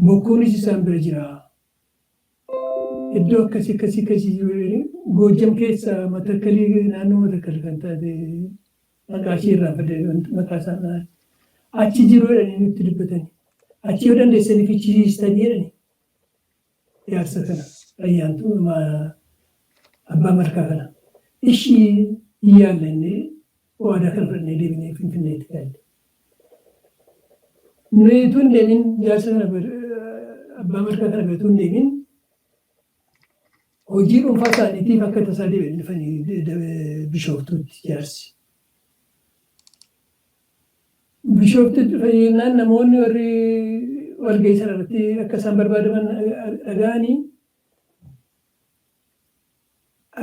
Bokkuunis isaan bira jira. Iddoo akkasii akkasii akkasii jiru jedhanii Goojjam keessa Matakkalii, naannoo Matakkal kan taate, maqaa ishee irraa fide, maqaa isaan achi jiru jedhanii nutti dubbatanii. Achi yoo dandeessanii fichisiistanii jedhanii. Jaarsa kana, ayyaantuu abbaa malkaa kana. Ishii hin yaallannee waadaa kana fudhannee deebinee Finfinneetti galle. Nuyi utuu hin deemin, jaarsa kana, abbaa malkaa kana bira utuu hin deemin, hojii dhuunfaa isaaniitiif akka tasaa deebi'anii dhufanii Bishooftuutti jaarsi. Bishooftuutti dhufanii jennaan namoonni warri walgahii sana irratti akka isaan barbaadaman dhaga'anii,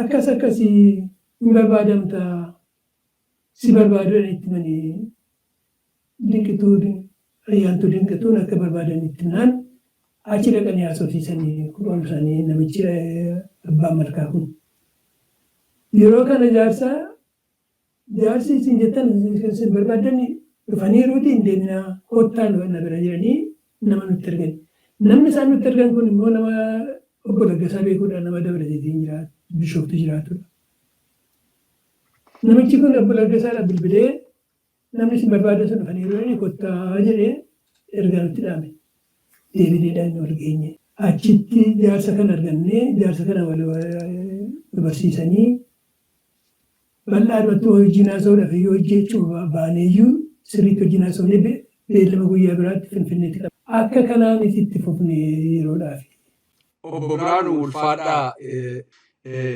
akkas akkasii hin barbaadamta, si barbaadu itti himanii, dinqituu ayyaantuu dinqituun akka barbaadan itti himnaan achi dhaqanii haasofsiisanii kophaa isaanii namichi abbaan malkaa kun. Yeroo kana jaarsaa jaarsi isin jettan isin barbaadan dhufaniiruuti, hin deeminaa, kottaa nu na bira jedhanii nama nutti ergan. Namni isaan nutti ergan kun immoo nama Obbo Laggasaa beekuudha, nama Dabra Zayitiin jiraatu, Bishooftu jiraatudha. Namichi kun Obbo Laggasaadha bilbilee, namni isin barbaadan sun dhufaniiru jedhanii kottaa jedhee ergaa nutti dhaame. Deebineedhaan inni wal geenye. Achitti jaarsa kana argannee jaarsa kana wal nu barsiisanii bal'aadhumatti wajjin haasa'uudhaaf iyyuu hojjechuu baaneeyyuu sirriitti wajjin haasofnee beellama guyyaa biraatti Finfinneetti qaba. Akka kanaanis itti fufne yeroodhaaf. Obbo Biraanuu, ulfaadhaa.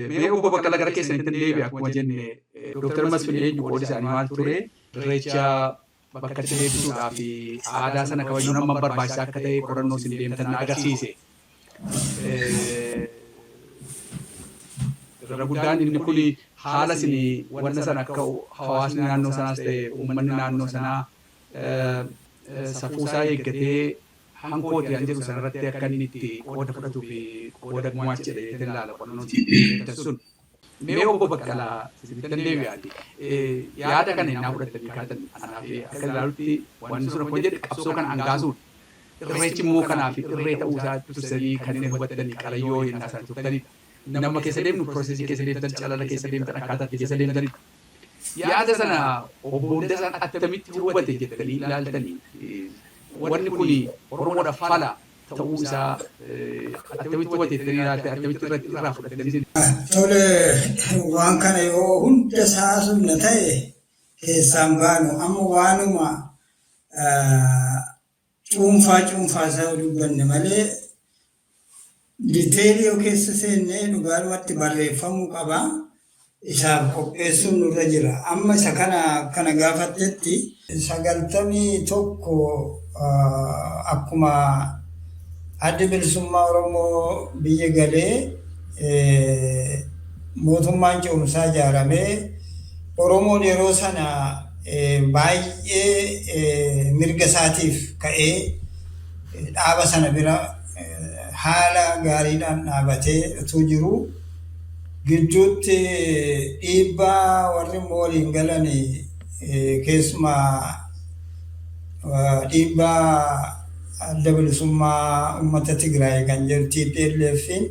Mee Obbo Baqqala, gara keessanitti deebi'a. Akkuma jenne, Dooktar Masfin eenyu, qoodi isaanii maal ture, irreecha bakkatti deebisuudhaa fi aadaa sana kabajuun hammam barbaachisaa akka ta'e qorannoo isin deemtan na agarsiise. Irra guddaan inni kun haala isin wanna sana akka hawaasni naannoo sanaas ta'e uummanni naannoo sanaa safuu isaa eeggatee Hankooti kan jedhu sanarratti akka inni itti qooda fudhatuu fi qooda gumaachedha jettee ilaala qorannoon deemtan sun. Mee obbo Baqqalaa isinitti deebi'aati. Yaada kana innaa fudhatanii kaatan anaaf akka ilaalutti wanti sun akkuma jedhe qabsoo kana hangaasuudha. Irreechi immoo kanaaf irree ta'uu isaa tursanii kan inni hubattanii qalayyoo yennaa isaan turtanidha. Nama keessa deemnu process keessa deemtan, calala keessa deemtan, akkaataa keessa deemtanidha. Yaada sana obbo Hundasaan attamitti hubate jettanii ilaaltanii, wanni kun Oromoodhaaf fala ta'uu isaa attamitti hubate jettanii ilaaltan, attamitti irraa fudhatanii? Tole, waan kana yoo hunda isaa sunna ta'e keessaan baanu, amma waanuma cuunfaa cuunfaa isaa dubbanne malee detail yoo keessa seennee dhugaadhumatti barreeffamuu qaba. Isaaf qopheessuun nurra jira. Amma isa kana gaafattetti, 91 akkuma Addi Bilisummaa Oromoo biyya galee, mootummaan ce'umsaa ijaaramee, Oromoon yeroo sana baay'ee mirga isaatiif ka'ee dhaaba sana bira haala gaariidhaan dhaabatee utuu jiru, gidduutti dhiibbaa warri immoo waliin galan, keessumaa dhiibbaa Adda Bilisummaa Uummata Tigraay kan jedhu TPLF'n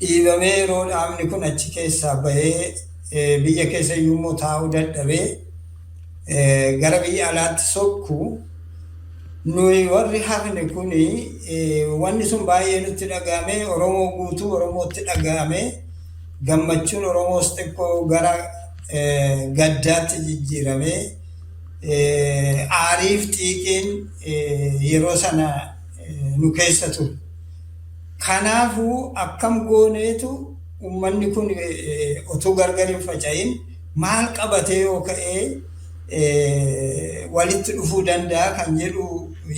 dhiibamee, yeroo dhaabni kun achi keessaa bahee biyya keessa iyyuu immoo taa'uu dadhabee gara biyya alaatti sokku, nuyi warri hafne kuni wanni sun baay'ee nutti dhaga'ame. Oromoo guutuu Oromootti dhaga'ame. Gammachuun Oromoos xiqqoo gara gaddaatti jijjiirame. Aariif xiiqiin yeroo sana nu keessa ture. Kanaafuu akkam gooneetu uummanni kun utuu gargar hin faca'in maal qabatee yoo ka'ee walitti dhufuu danda'a kan jedhu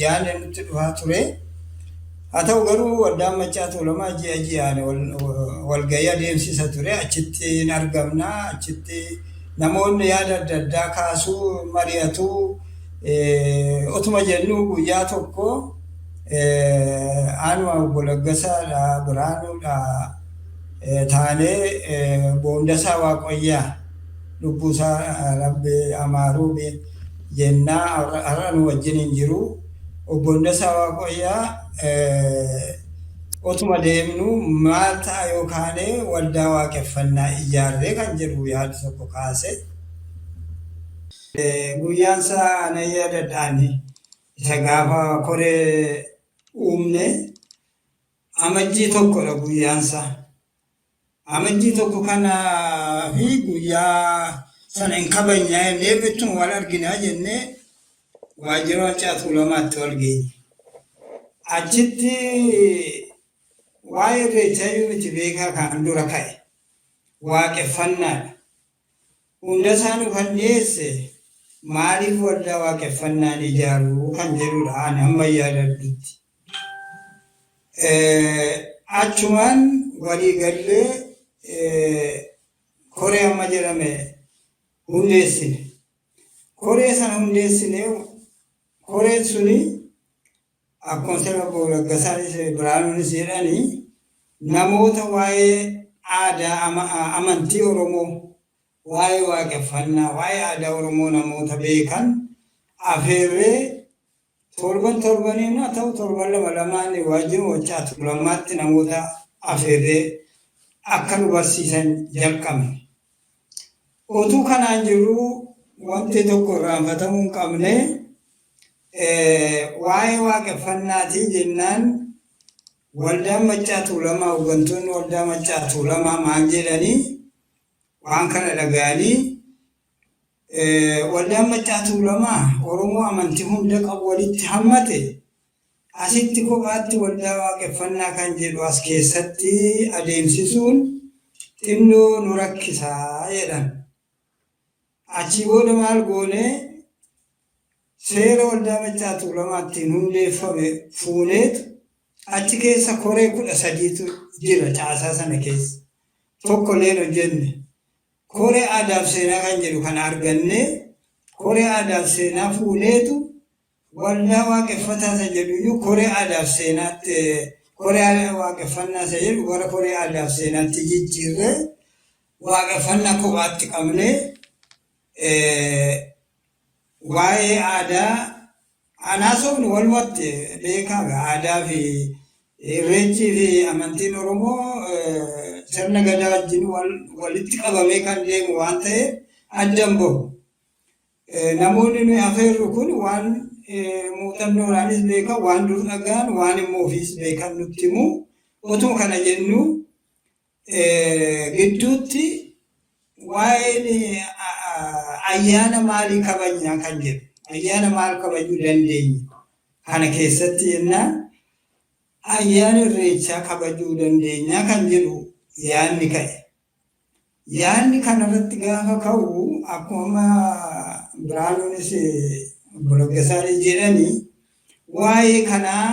yaadni nutti dhufaa ture. Haa ta'u garuu Waldaan Maccaa Tuulamaa ji'a ji'aan walgahii adeemsisa ture. Achitti hin argamna. Achitti namoonni yaada adda addaa kaasuu, mari'atu. Otuma jennu guyyaa tokko anuma, obbo Laggasaadha, Biraanuudha taanee, Boondasaa Waaqoyyaa, lubbuusaa Rabbi amaaruu jennaa, har'a nu wajjin hin jiru. Obbo Hundasaa Waaqoyyaa otuma deemnu maal ta'a yookaan waldaa waaqeffannaa ijaarree kan jedhu yaada tokko kaase. Guyyaan isaa nan yaadadhaani, isa gaafa koree uumne Amajjii 1dha guyyaan isaa. Amajjii 1 kanaa fi guyyaa sana hin kabajnaa jennee, ittuma wal arginaa jennee waajjira Maccaa Tuulamaatti wal geenye. Achitti waa'ee Irreechaa iyyuu miti beekaa, kan dura ka'e waaqeffannaadha. Hunda isaanuu kan dhiyeesse maaliif waldaa waaqeffannaan ijaaruu kan jedhudha ani hamma yaadadhutti. Achumaan walii gallee koree amma jedhame hundeessine. Koree sana hundeessine. Koreen suni akkuma sirna obbo Laggasaanis Biraanuunis jedhanii namoota waa'ee aadaa, amantii Oromoo, waa'ee waaqeffannaa, waa'ee aadaa Oromoo namoota beekan afeerree torban torbaniin haa ta'u torban lama lamaan waajjira Maccaa Tuulamaatti namoota afeerree akka nu barsiisan jalqabne. Utuu kanaan jiruu wanti tokko irraanfatamuu hin qabne, waa'ee waaqeffannaatii jennaan Waldaan Maccaa Tuulamaa, hooggantoonni Waldaa Maccaa Tuulamaa maal jedhanii waan kana dhaga'anii, Waldaan Maccaa Tuulamaa Oromoo amantii hunda qabu walitti hammate asitti kophaatti waldaa waaqeffannaa kan jedhu as keessatti adeemsisuun xinnoo nu rakkisaa jedhan. Achii booda maal goonee, seera Waldaa Maccaa Tuulamaa ittiin hundeeffame fuuneetu achi keessa koree 13tu jira caasaa sana keessa. Tokko illee hin hojjenne. Koree aadaaf seenaa kan jedhu kana argannee, koree aadaaf seenaa fuuneetu Waldaa waaqeffataa isa jedhu iyyuu koree aadaaf seenaatti, koree waaqeffannaa isa jedhu gara koree aadaaf seenaatti jijjiirree, waaqeffannaa kophaatti qabnee, waa'ee aadaa anaasofni walumatti beekaa. Aadaa fi irreechii fi amantiin Oromoo sirna gadaa wajjin walitti qabamee kan deemu waan ta'eef adda hin bahu. Namoonni nuyi afeerru kun waan muuxannoodhaanis beekan, waan dur dhaga'an, waan immoo ofiis beekan nutti himu. Otuma kana jennu gidduutti waa'een ayyaana maalii kabajnaa kan jedhu, ayyaana maal kabajuu dandeenya kana keessatti jennaan, ayyaana irreechaa kabajuu dandeenya kan jedhu yaadni ka'e. Yaadni kanarratti gaafa ka'u, akkuma Biraanuunis obbo Laggasaanis jedhanii, waa'ee kanaa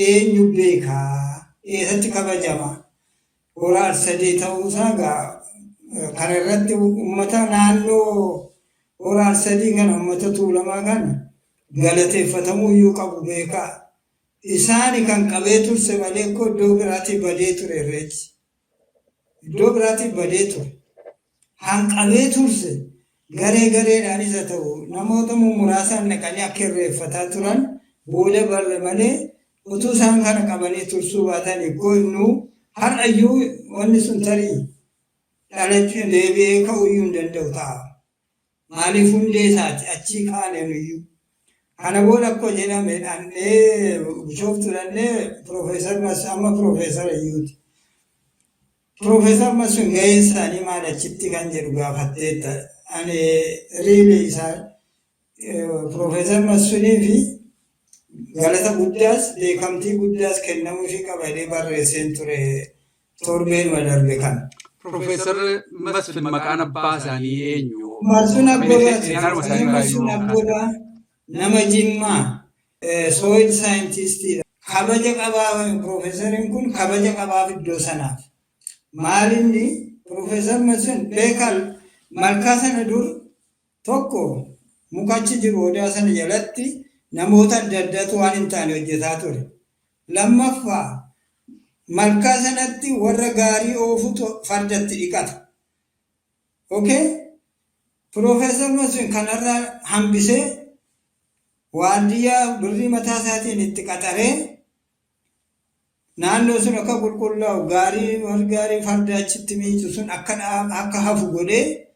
eenyu beekaa, eessatti kabajama, hora Arsadee ta'uusaa gaa kana irratti uummata naannoo hora Arsadii kana, uummata Tuulamaa kana galateeffatamuu iyyuu qabu, beekaa. Isaani kan qabee turse malee koo iddoo biraatii badee ture irreechi. Iddoo biraatii badee ture. Han qabee turse garee gareedhaanis haa ta'u, namoota muraasaan dhaqanii akka irreeffataa turan booda barre malee, utuu isaan kana qabanii tursuu baatan ikkoo innuu har'ayyuu wanni sun tarii dhalachuu deebi'ee ka'uu iyyuu hin danda'u ta'a. Maaliif, hundee isaati achii kaaneen iyyuu. Kana booda akkuma jedhame dhandhee Bishooftuu dhandhee Piroofeesar amma Piroofeesar iyyuuti. Piroofeesar Masfin gaheen isaanii maal achitti kan jedhu gaafatteetta. Ani really isaan Piroofeesar Masfinii fi galata guddaas beekamtii guddaas kennamuufii qaba jedhee barreesseen ture torbeenuma darbe kana. Piroofeesar Masfin maqaan abbaa isaanii eenyu? Masfin Abbabaa. Seenaadhuma isaanii Masfin Abbabaa nama Jimmaa, soil scientistiidha. Kabaja qabaa piroofeesariin kun, kabaja qabaaf iddoo sanaaf. Maalinni Piroofeesar Masfin beekal malkaa sana dur tokko mukachi jiru odaa sana jalatti namoota adda addaatu waan hin taane hojjetaa ture. Lammaffaa, malkaa sanatti warra gaarii oofutu fardatti dhiqata. Okay? Piroofeesar Masfin kanarraa hambisee, waardiyyaa birrii mataa isaatiin itti qaxaree, naannoo sun akka qulqullaa'u, gaarii warri gaarii farda achitti miicu sun akka hafu godhee,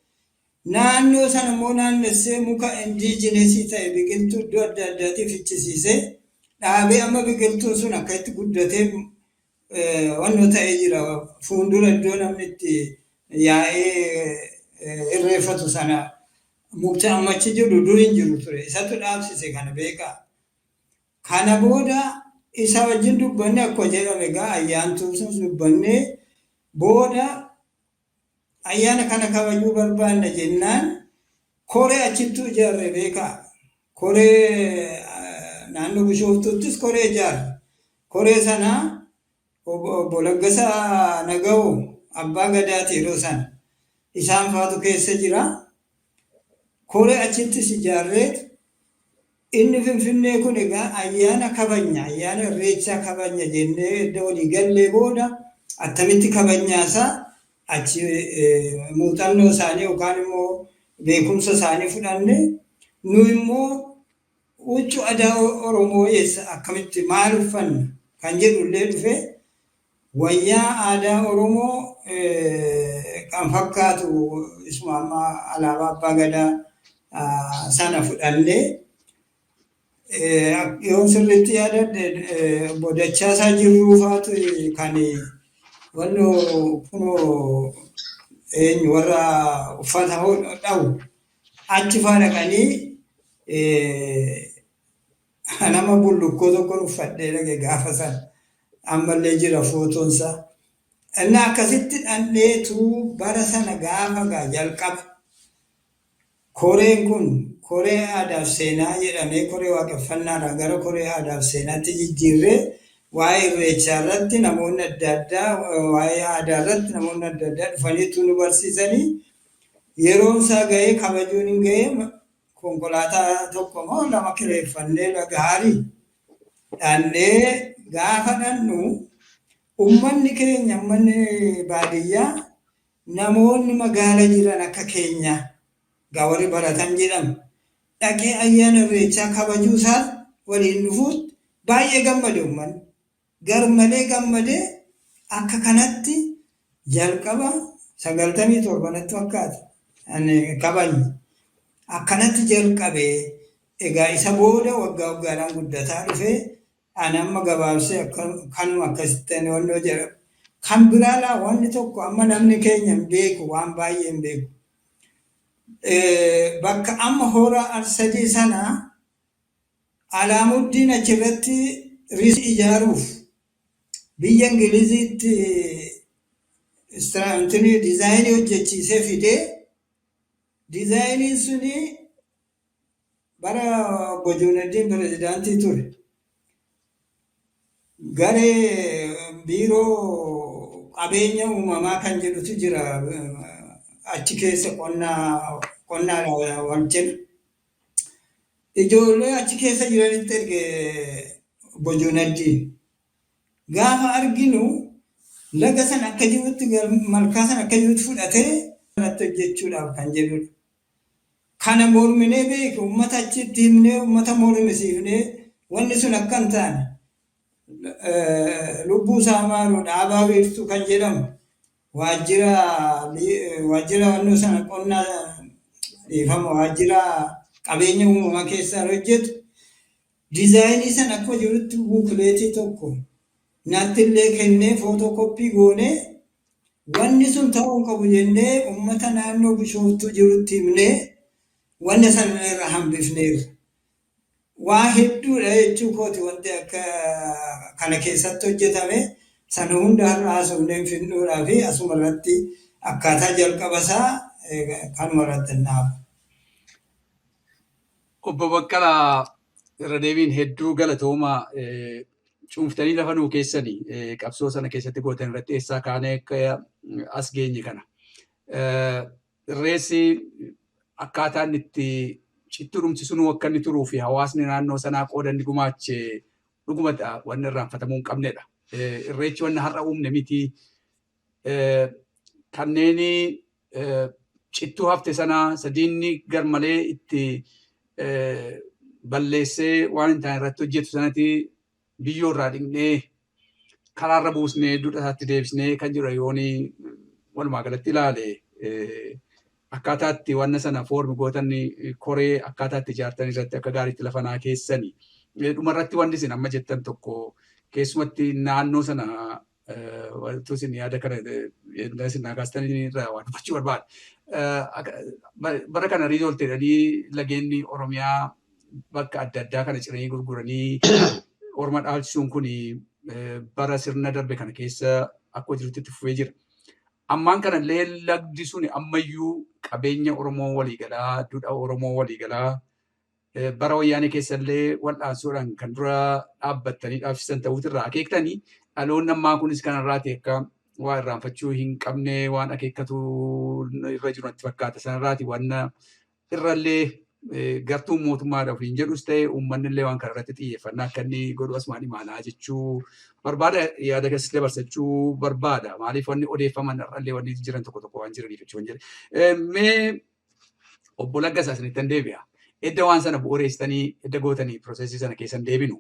naannoo sana immoo naannessee muka indigenous ta'e, biqiltuu iddoo adda addaatii fichisiisee dhaabee, amma biqiltuun sun akka itti guddatee wannoo ta'ee jira. Fuuldura iddoo namni itti yaa'ee irreeffatu sana mukti ammachi jiru dur hin jiru ture. Isatu dhaabsise kana, beekaa. Kana booda isa wajjin dubbanne. Akkuma jedhame egaa ayyaantuu sun dubbanne booda ayyaana kana kabajuu barbaanna jennaan, koree achittuu ijaarre, beekaa. Koree naannoo Bishooftuuttis koree ijaarre. Koree sanaa obbo Laggasaa Naga'oo abbaa gadaati yeroo sana. Isaan faatu keessa jira. Koree achittis ijaarreet, inni Finfinnee kun egaa ayyaana kabajna, ayyaana irreechaa kabajna jennee edda walii gallee booda, attamitti kabajnaasaa achi muuxannoo isaanii yookaan immoo beekumsa isaanii fudhanne, nu immoo huccuu aadaa Oromoo eessa, akkamitti, maal uffanna kan jedhu illee dhufe, wayyaa aadaa Oromoo kan fakkaatu isuma amma alaabaa abbaa gadaa sana fudhannee, yoon sirriitti yaadadhe obbo Dachaasaa Jirruu faatu kan wannoo kunoo eenyu warra uffata dhawu achi faa dhaqanii, nama bullukkoo tokkon uffadhee dhaqe gaafa sana, ammallee jira footoonsaa. Inni akkasitti dhandheetu bara sana gaafa gaa jalqaba koreen kun koree aadaaf seenaa jedhamee, koree waaqeffannaadhaa gara koree aadaaf seenaatti jijjiirree, waa'ee irreechaa irratti namoonni adda addaa, waa'ee aadaa irratti namoonni adda addaa dhufaniitu nu barsiisanii, yeroon isaa ga'ee kabajuun hin ga'ee. Konkolaataa tokko moo lama kireeffannee gaarii dhannee gaafa dhannu uummanni keenya, uummanni baadiyyaa, namoonni magaala jiran akka keenya warri baratan jedhamu dhaqee ayyaana Irreechaa kabajuu isaa waliin dhufuutti baay'ee gammade uummanni. Garmalee gammadee akka kanatti jalqaba 97 natti fakkaata kabajne. Akkanatti jalqabee egaa isa booda waggaa waggaadhaan guddataa dhufee ani amma gabaabsee kanuma akkasitti wannoo jedhama. Kan biraa laa wanni tokko amma namni keenya hin beeku, waan baay'ee hin beeku. Bakka amma Hora Arsadii sana Alaamuddiin achirratti riisii ijaaruuf biyya Ingiliziitti diizaayinii hojjechiisee fidee, diizaayiniin suni bara obbo Juunaddiin pirezidaantii ture. Garee biiroo qabeenya uumamaa kan jedhutu jira achi keessa, qonnaa wal cina. Ijoollee achi keessa jiranitti erge obbo Juunaddiin. Gaafa arginu laga sana akka jirutti, malkaa sana akka jirutti fudhatee irratti hojjechuudhaaf kan jedhudha. Kana morminee beeku, uummata achitti himnee, uummata mormisiifnee, wanni sun akka hin taane lubbuu isaa maaruu Dhaabaa Wiirtuu kan jedhamu waajjira wannoo sana qonnaa, dhiifama, waajjira qabeenya uumamaa keessaa hojjetu, diizaayinii sana akkuma jirutti buukileetii tokko natti illee kennee, footookoppii goonee, wanni sun ta'uu qabu jennee uummata naannoo Bishooftuu jirutti himnee wanna sana irra hambifneerra. Waa hedduudha jechuu kooti wanti akka kana keessatti hojjetame sana hunda har'a haasofnee finnuudhaa fi asuma irratti akkaataa jalqaba isaa kanuma irratti naafa. Obbo Baqqalaa, irra deebiin hedduu galatooma. Cuunftanii lafa nuu keessanii qabsoo sana keessatti gootan irratti eessaa kaanee akka as geenye kana. Irreessi akkaataan itti cittuu dhumsisunuu akka inni turuu fi hawaasni naannoo sanaa qooda inni gumaache dhugumadha, wanni irraanfatamuu hin qabnedha. Irreechi wanni har'a uumne miti. Kanneen cittuu hafte sana sadiinni garmalee itti balleessee waan hin taane irratti hojjetu sanatti biyyoo irraa dhiqnee karaarra buusnee duudha isaatti deebisnee kan jiru yooni walumaa galatti ilaale, akkaataa itti wanna sana form gootan, koree akkaataa itti ijaartan irratti akka gaariitti lafa naa keessani. Dhumarratti wanti isin amma jettan tokko keessumatti naannoo sana wanti isin yaada kana isin naa kaastan irraa waan dubbachuu barbaada. Bara kana riizoolti jedhanii lageenni Oromiyaa bakka adda addaa kana ciranii gurguranii orma dhaalchisuun kun bara sirna darbe kana keessa akkuma jirutti itti fufee jira. Ammaan kanallee lagdi sun ammayyuu qabeenya Oromoo waliigalaa, duudhaa Oromoo waliigalaa, bara wayyaanee keessallee wal'aansoodhaan kan dura dhaabbattanii dhaabsisan ta'uutirraa akeektanii, dhaloonni ammaa kunis kanarraati akka waa irraanfachuu hin qabne waan akeekkatu irra jiru natti fakkaata. Sanarraati wanna irrallee gartuun mootummaadha ofiin jedhus ta'e uummanni illee waan kana irratti xiyyeeffannaa akka inni godhu asumaan imaanaa jechuu barbaada, yaada keessatti dabarsachuu barbaada. Maaliif wanni odeeffaman irrallee wanni jiran tokko tokko waan jiraniif jechuun jedhe. Mee obbo Laggasaa, isinittan deebi'a. Edda waan sana bu'uureessitanii edda gootanii piroosesii sana keessan deebinu.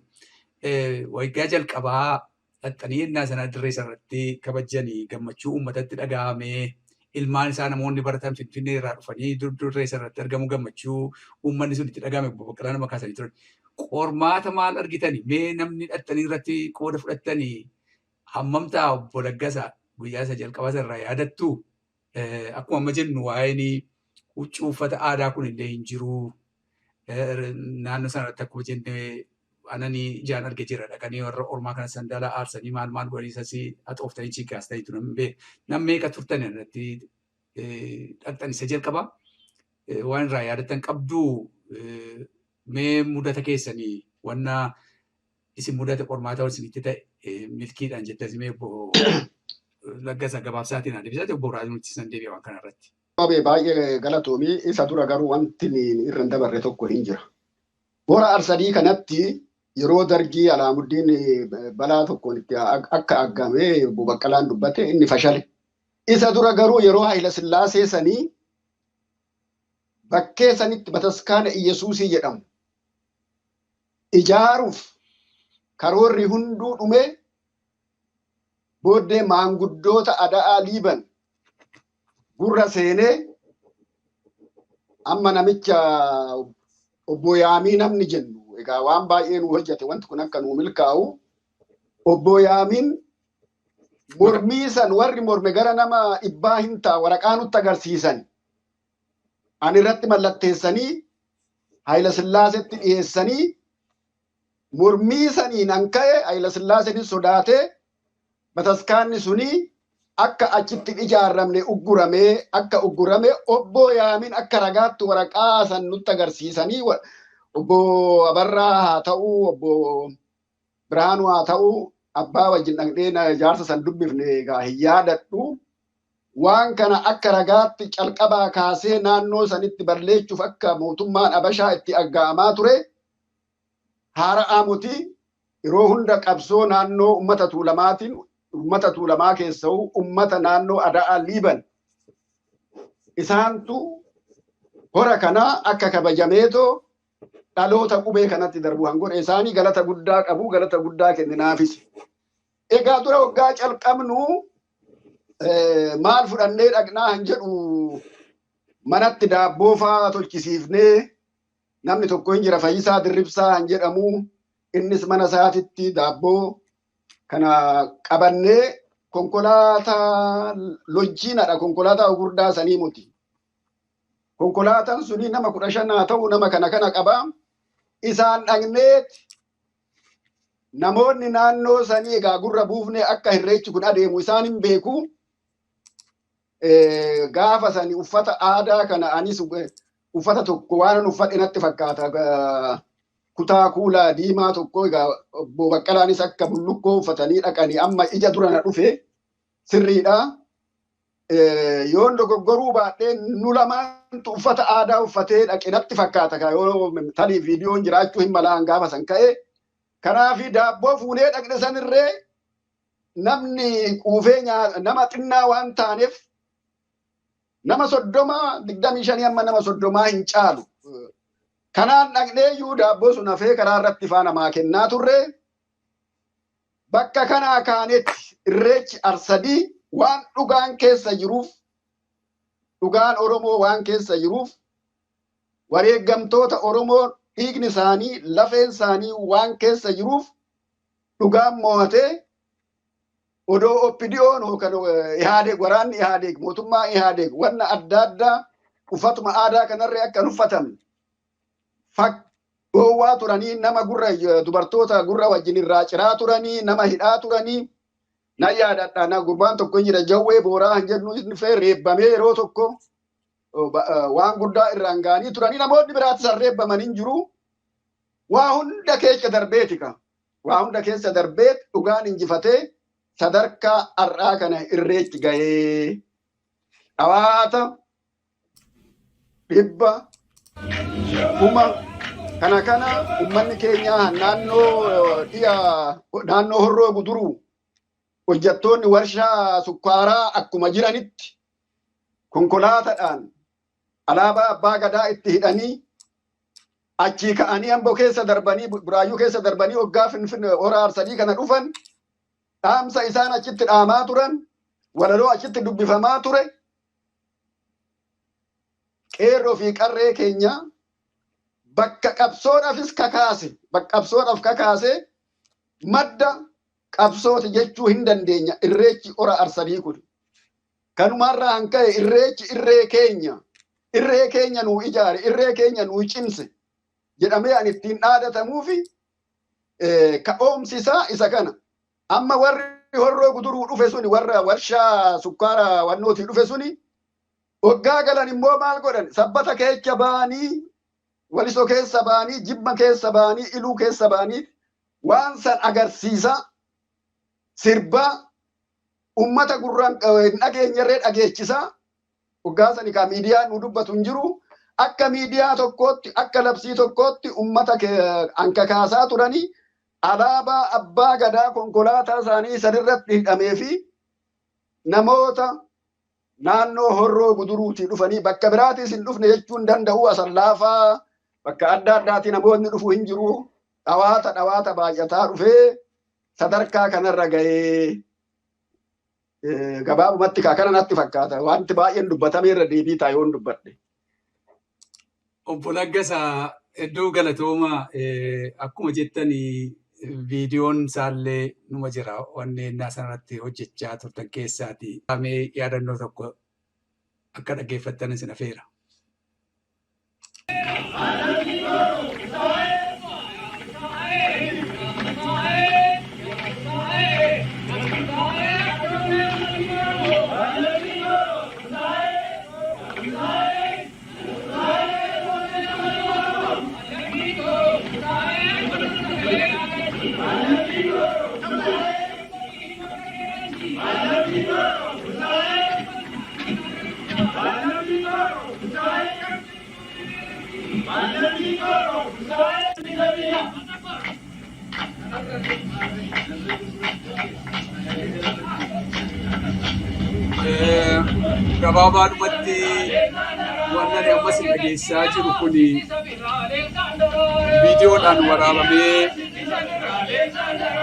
Waggaa jalqabaa dhaxxanii ennaa sana dirree sanarratti kabajanii gammachuu uummatatti dhaga'amee, ilmaan isaa namoonni baratan Finfinnee irraa dhufanii dirree sanarratti argamu, gammachuu uummanni sun itti dhaga'ame obbo Baqqalaa nama kaasanii turan. Qormaata maal argitani? Mee namni dhaxxanii irratti qooda fudhattanii hammam ta'a, obbo Laggasaa, guyyaa isa jalqabaa irraa yaadattu? Akkuma amma jennu waa'een huccuu uffata aadaa kun illee hin jiru. Naannoo sanarratti akkuma jennee ananii ijaan arge jira, dhaqanii warra ormaa kana sandaala aarsanii maal maal godhanii sasii haxooftanii chiikaastanii turan beeka. Nam meeqa turtan irratti dhaqxan isa jalqabaa? Waan irraa yaadattan qabduu? Mee mudata keessanii wanna isin mudate, qormaata isinitti ta'e milkiidhaan jettasi, mee obbo Laggasaa gabaabsaatiin adeemsisaa, obbo Biraanuutti san deebi'a waan kanarratti. Abee, baay'ee galatoomii. Isa dura garuu wanti irra hin dabarre tokko hin jira. Hora Arsadii kanatti yeroo Dargii Alaamuddiin balaa tokkoon itti akka aggamee Obbo Baqqalaan dubbate, inni fashale. Isa dura garuu yeroo Hayila Sillaasee sanii bakkee sanitti bataskaana Iyyasuusii jedhamu ijaaruuf karoorri hunduu dhume. Booddee maanguddoota Ada'aa Liiban gurra seenee, amma namicha Obbo Yaamii namni jennu egaa waan baay'ee nu hojjete, wanti kun akka nu milkaa'u. Obbo Yaamiin mormii san, warri morme gara nama 100 hin ta'a, waraqaa nutti agarsiisan. Ani irratti mallatteessanii Hayila Sillaasetti dhiyeessanii, mormii saniin an ka'e Hayila Sillaaseen sodaatee bataskaanni suni akka achitti hin ijaarramne ugguramee akka uggurame Obbo Yaamiin akka ragaatti waraqaa san nutti agarsiisanii, Obbo Abarraa haa ta'uu, Obbo Birhaanuu haa ta'uu, abbaa wajjin dhaqnee jaarsa san dubbifne egaa hin yaadadhu. Waan kana akka ragaatti calqabaa kaasee naannoo sanitti balleechuuf akka mootummaan Abashaa itti agga'amaa ture haara'aa muti. Yeroo hunda qabsoo naannoo ummata Tuulamaatiin, ummata Tuulamaa keessa'u ummata naannoo Ada'aa Liiban isaantu hora kanaa akka kabajameetoo dhaloota qubee kanatti darbu hangodhe. Isaanii galata guddaa qabu, galata guddaa kenninaafis. Egaa dura waggaa calqabnu maal fudhannee dhaqnaa han jedhu, manatti daabboo faa tolchisiifnee, namni tokko hin jira, Fayyisaa Dirribsaa han jedhamu, innis mana isaatitti daabboo kana qabannee konkolaataa lojjiinadha, konkolaataa gurguddaa sanii muti. Konkolaataan suni nama 15 haa ta'u, nama kana kana qaba. Isaan dhaqneet namoonni naannoo sanii egaa gurra buufnee akka Irreechi kun adeemu isaan hin beeku. Gaafa sani uffata aadaa kana anis uffata tokko waan uffadhe natti fakkaata. Kutaa kuula diimaa tokko, egaa Obbo Baqqalaanis akka bullukkoo uffatanii dhaqanii amma ija dura na dhufe sirriidha. Yoon dogoggoruu baadhee nu lamaantu uffata aadaa uffatee dhaqe natti fakkaata. Yoo talii viidiyoon jiraachuu hin malaan gaafa san ka'e. Kanaafi daabboo fuunee dhaqne sanirree namni quufee nama xinnaa waan taaneef nama 30, 25 amma nama 30 hin caalu. Kanaan dhaqnee iyyuu daabboo sun hafee karaa irratti faana namaa kennaa turre. Bakka kanaa kaanetti Irreechi Arsadii waan dhugaan keessa jiruuf, dhugaan Oromoo waan keessa jiruuf, wareeggamtoota Oromoo dhiigni isaanii lafeen isaanii waan keessa jiruuf, dhugaan mo'atee odoo OPDO'n yookaan Ihaadeeg, waraanni Ihaadeeg, mootummaa Ihaadeeg wanna adda addaa uffatuma aadaa kanarree akka hin uffatamne dhoowwaa turanii, nama gurra, dubartoota gurra wajjin irraa ciraa turanii, nama hidhaa turanii nan yaadadha. Na gurbaan tokko hin jira, Jawwee Booraa hin jennu, inni fee reebbamee yeroo tokko waan guddaa irraan ga'anii turanii, namoonni biraatis reebbaman hin jiru. Waa hunda keessa darbeeti ka. Waa hunda keessa darbeet dhugaan injifatee sadarkaa har'aa kana Irreechi gahee dhawaata dhibba kuma kana kana ummanni keenya naannoo dhiya, naannoo Horroo Guduruu hojjettoonni warshaa sukkaaraa akkuma jiranitti konkolaataadhaan alaabaa abbaa gadaa itti hidhanii achii ka'anii Amboo keessa darbanii, Buraayyuu keessa darbanii waggaa Finfinnee Hora Arsadii kana dhufan, dhaamsa isaan achitti dhaamaa turan, walaloo achitti dubbifamaa ture, qeerroo fi qarree keenya bakka qabsoodhaafis kakaase, bakka qabsoodhaaf kakaase, madda qabsooti jechuu hin dandeenya Irreechi Hora Arsadii kun. Kanumarraa han ka'e Irreechi irree keenya, irree keenya nuu ijaare, irree keenya nuu cimse jedhamee ani ittiin dhaadatamuufi ka'oomsi isaa isa kana. Amma warri Horroo Guduruu dhufe suni, warra warshaa sukkaara wannootii dhufe suni, waggaa galan immoo maal godhan? Sabbata keessa ba'anii, Walisoo keessa ba'anii, Jimma keessa ba'anii, Iluu keessa ba'anii waan san agarsiisa sirbaa ummata gurraan hin dhageenyerree dhageechisa. Waggaa sani kaa miidiyaan nu dubbatu hin jiru. Akka miidiyaa tokkootti, akka labsii tokkootti uummata ankakaasaa turanii alaabaa abbaa gadaa konkolaataa isaanii sanirratti hidhamee fi namoota naannoo Horroo Guduruutii dhufanii, bakka biraatis hin dhufne jechuun danda'u, Asallaafaa, bakka adda addaatii namoonni dhufu hin jiru. Dhawaata dhawaata baay'ataa dhufee sadarkaa kanarra ga'ee, gabaabumatti kaa kana natti fakkaata. Wanti baay'een dubbatamee irra deebii ta'a yoon dubbadhe. Obbo Laggasaa, hedduu galatooma. Akkuma jettanii viidiyoon isaallee numa jira, wanni innaa sanarratti hojjechaa turtan keessaati. Mee yaadannoo tokko akka dhaggeeffattan isin afeera. Gabaabaadhumatti waan ani ammas dhageessaa jiru kun viidiyoodhaan waraabamee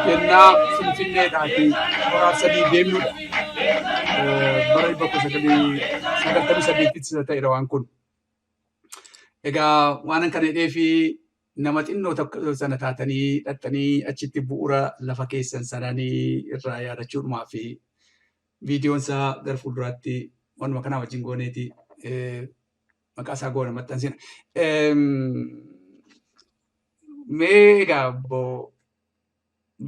kennaa Finfinneedhaati Hora Arsadii deemnudha. Bara 1998tti ta'edha waan kun. Egaa waan kana jedhee fi nama xinnoo tokko sana taatanii dhattanii achitti bu'uura lafa keessan sananii irraa yaadachuudhumaa fi viidiyoon isaa gara fuulduraatti waanuma kanaa wajjin gooneeti maqaa isaa goona maxxansina. Mee egaa obbo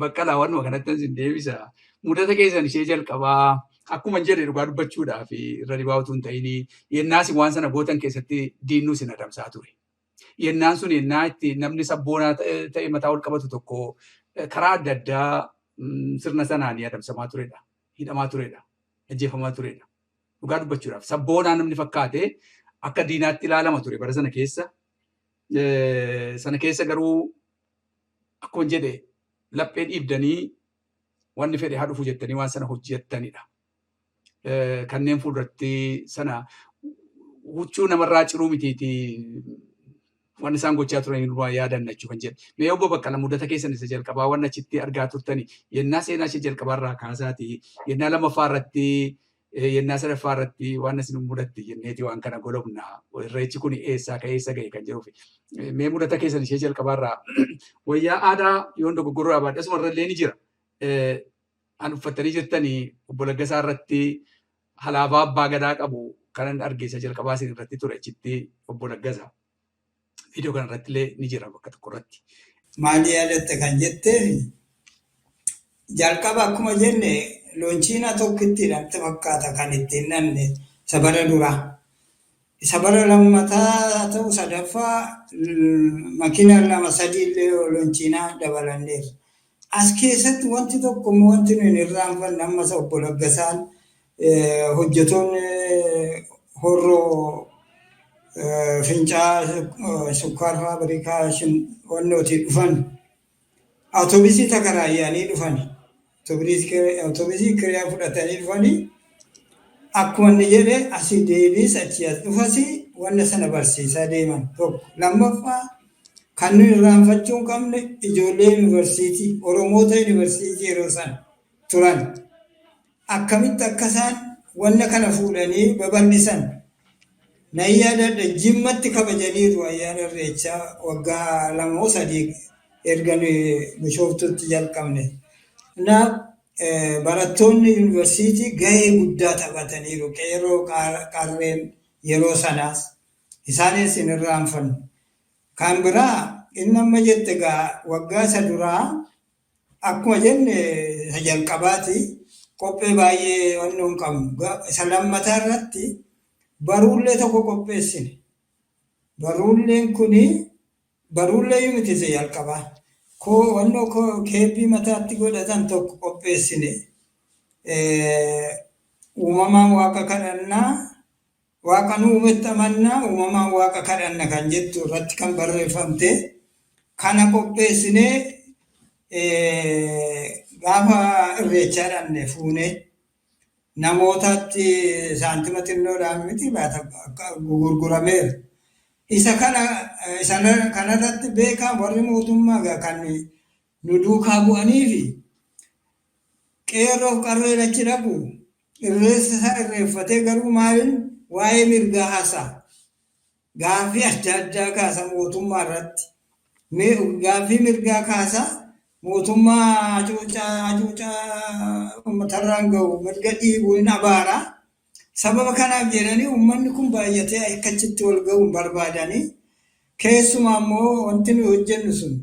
Baqqalaa, waanuma kanatti isin deebisa. Mudata keessan ishee jalqabaa, akkuma jedhe, dhugaa dubbachuudhaa fi irra dibaa utuu hin ta'in, yennaas waan sana gootan keessatti diinnuu isin adamsaa ture. Yennaan sun yennaa itti namni sabboonaa ta'e mataa ol qabatu tokko karaa adda addaa sirna sanaan adamsamaa turedha. Hidhamaa turedha. Ajjeefamaa turedha. Dhugaa dubbachuudhaaf sabboonaa namni fakkaate akka diinaatti ilaalama ture bara sana keessa. Sana keessa garuu akkuma jedhe laphee dhiibdanii wanni fedhe haa dhufu jettanii waan sana hojjettanidha. Kanneen fuulduratti sana huccuu namarraa ciruu mitiiti, wanni isaan gochaa turan duraa yaadanna jechuu kan jedhe. Mee obbo Baqqala, mudata keessan isa jalqabaa wanni achitti argaa turtani yennaa seenaa ishee jalqabaarraa kaasaati, yennaa lammaffaa irratti, yennaa sadaffaa irratti waan isin mudatte jenneeti waan kana golobna. Irreechi kun eessaa ka'ee eessa ga'e kan jedhuuf. Mee mudata keessan ishee jalqabaarraa, wayyaa aadaa yoon dogoggoruu baadhe asuma irrallee ni jira. An uffattanii jirtanii obbo Laggasaa irratti alaabaa abbaa gadaa qabu kanan arge isa jalqabaa isin irratti ture achitti, obbo Laggasaa. Viidiyoo kana irratti illee ni jira bakka tokko irratti. Maali yaadatte kan jetteef, jalqaba akkuma jenne loonchiina tokkitti natti fakkaata kan ittiin dhanne isa bara duraa. Isa bara lammataa ta'u sadaffaa makiina lama sadii illee loonchiinaa dabalanneerra. As keessatti wanti tokko immoo wanti nuyi hin irraanfanne, ammas obbo Laggasaan, hojjetoonni Horroo Fincaa sukkaar faabrikaa wannootii dhufan awutoobisii takaraayyanii dhufan, awutoobisii kiriyaa fudhatanii dhufanii, akkuma inni jedhe asii deebiis achii as dhufas wanna sana barsiisaa deeman tokko. Lammaffaa, kan nuyi irraanfachuu hin qabne ijoollee yuunivarsiitii, Oromoota yuunivarsiitii yeroo sana turan, akkamitti akka isaan wanna kana fuudhanii babal'isan nan yaadadha. Jimmatti kabajaniiru ayyaana Irreechaa waggaa 2 moo 3 erga nuyi Bishooftuutti jalqabne. Kanaaf barattoonni yuunivarsiitii gahee guddaa taphataniiru, qeerroo qarreen yeroo sanaas isaanis hin irraanfannu. Kan biraa inni amma jette egaa waggaa isa duraa akkuma jenne isa jalqabaati, qophee baay'ee wanni hin qabnu. Isa lammataa irratti baruullee tokko qopheessine. Baruulleen kuni baruullee miti, isa jalqabaa. Koo wannoo keebbii mataatti godhatan tokko qopheessine. Uumamaan waaqa kadhannaa. Waaqa nu uumetti amannaa, uumamaan waaqa kadhanna kan jettu irratti kan barreeffamte kana qopheessinee gaafa irreechaa dhanne fuunee namootatti saantima xinnoodhaan miti laata gurgurameera. Isa kana isa kanarratti beekaa warri mootummaa kan nu duukaa bu'anii fi qeerroof qarreen achi dhaqu irreessa isaa irreeffatee garuu maaliin waa'ee mirgaa haasa'a. Gaaffii adda addaa kaasa mootummaa irratti. Gaaffii mirgaa kaasa, mootummaa hacuucaa hacuucaa uummatarraan gahu, mirga dhiibuu hin abaara. Sababa kanaaf jedhanii uummanni kun baay'atee akka achitti wal ga'u hin barbaadanii. Keessumaa immoo wanti nuyi hojjennu sun,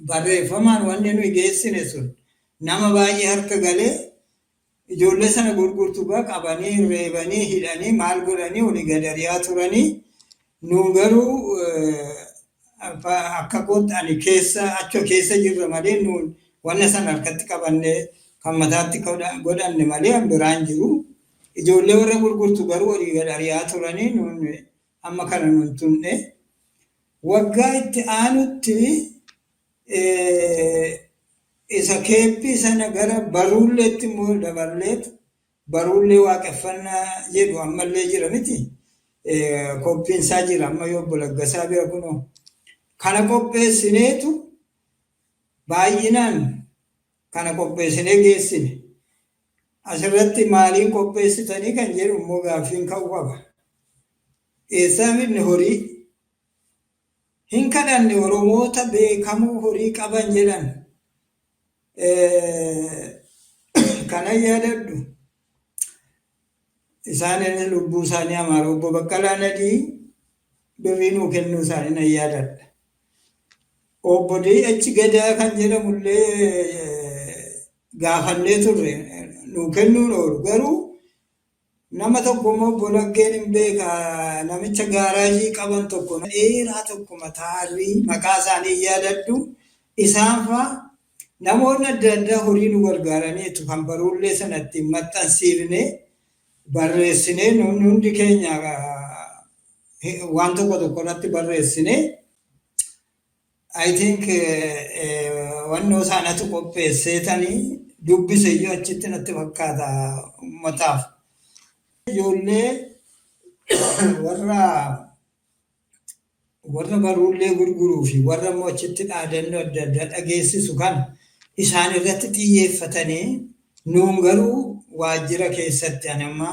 barreeffamaan wanni nuyi geessine sun nama baay'ee harka galee, ijoollee sana gurgurtu qabanii reebanii hidhanii maal godhanii olii gad ari'aa turanii. Nu garuu akka kootti ani keessa achi keessa jirra malee nuun wanna sana harkatti qabannee kan mataatti godhanne malee an biraan jiru. Ijoollee warra gurgurtu garuu olii gad ari'aa turanii, nuun amma kana nun tunne. Waggaa itti aanutti isa keeppii sana gara baruulleetti immoo daballeetu baruullee waaqeffannaa jedhu ammallee jira miti. Qophiin isaa jira amma yoo obbo Laggasaa bira kunoo. Kana qopheessineetu baay'inaan kana qopheessinee geessine. Asirratti maaliin qopheessitanii kan jedhu immoo gaaffiin ka'uu qaba. Eessaa fidne horii? Hin kadhanne Oromoota beekamoo horii qaban jedhan. Kanan yaadadhu. Isaan lubbuu isaanii amaara, obbo Baqqalaa Nadii birrii nuu kennuu isaanii nan yaadadha. Obbo Achi Gadaa kan jedhamullee gaafannee turre, nuu kennuun oolu, garuu nama tokko immoo obbo Laggeen hin beeka, namicha gaaraajii qaban tokko, dheeraa tokko, mataa harrii, maqaa isaanii hin yaadadhu, isaan faa namoonni adda addaa horii nu gargaaraniitu kan baruullee sanatti maxxansiifnee barreessinee hundi keenya waan tokko tokko irratti barreessinee. I think wannoo isaanatu qopheesseetanii dubbise iyyuu achitti natti fakkaata uummataaf. Ijoollee warra baruullee gurguruu fi warra immoo achitti dhaadannoo adda addaa dhageessisu kan isaan irratti xiyyeeffatanii, nuun garuu waajjira keessatti, ani amma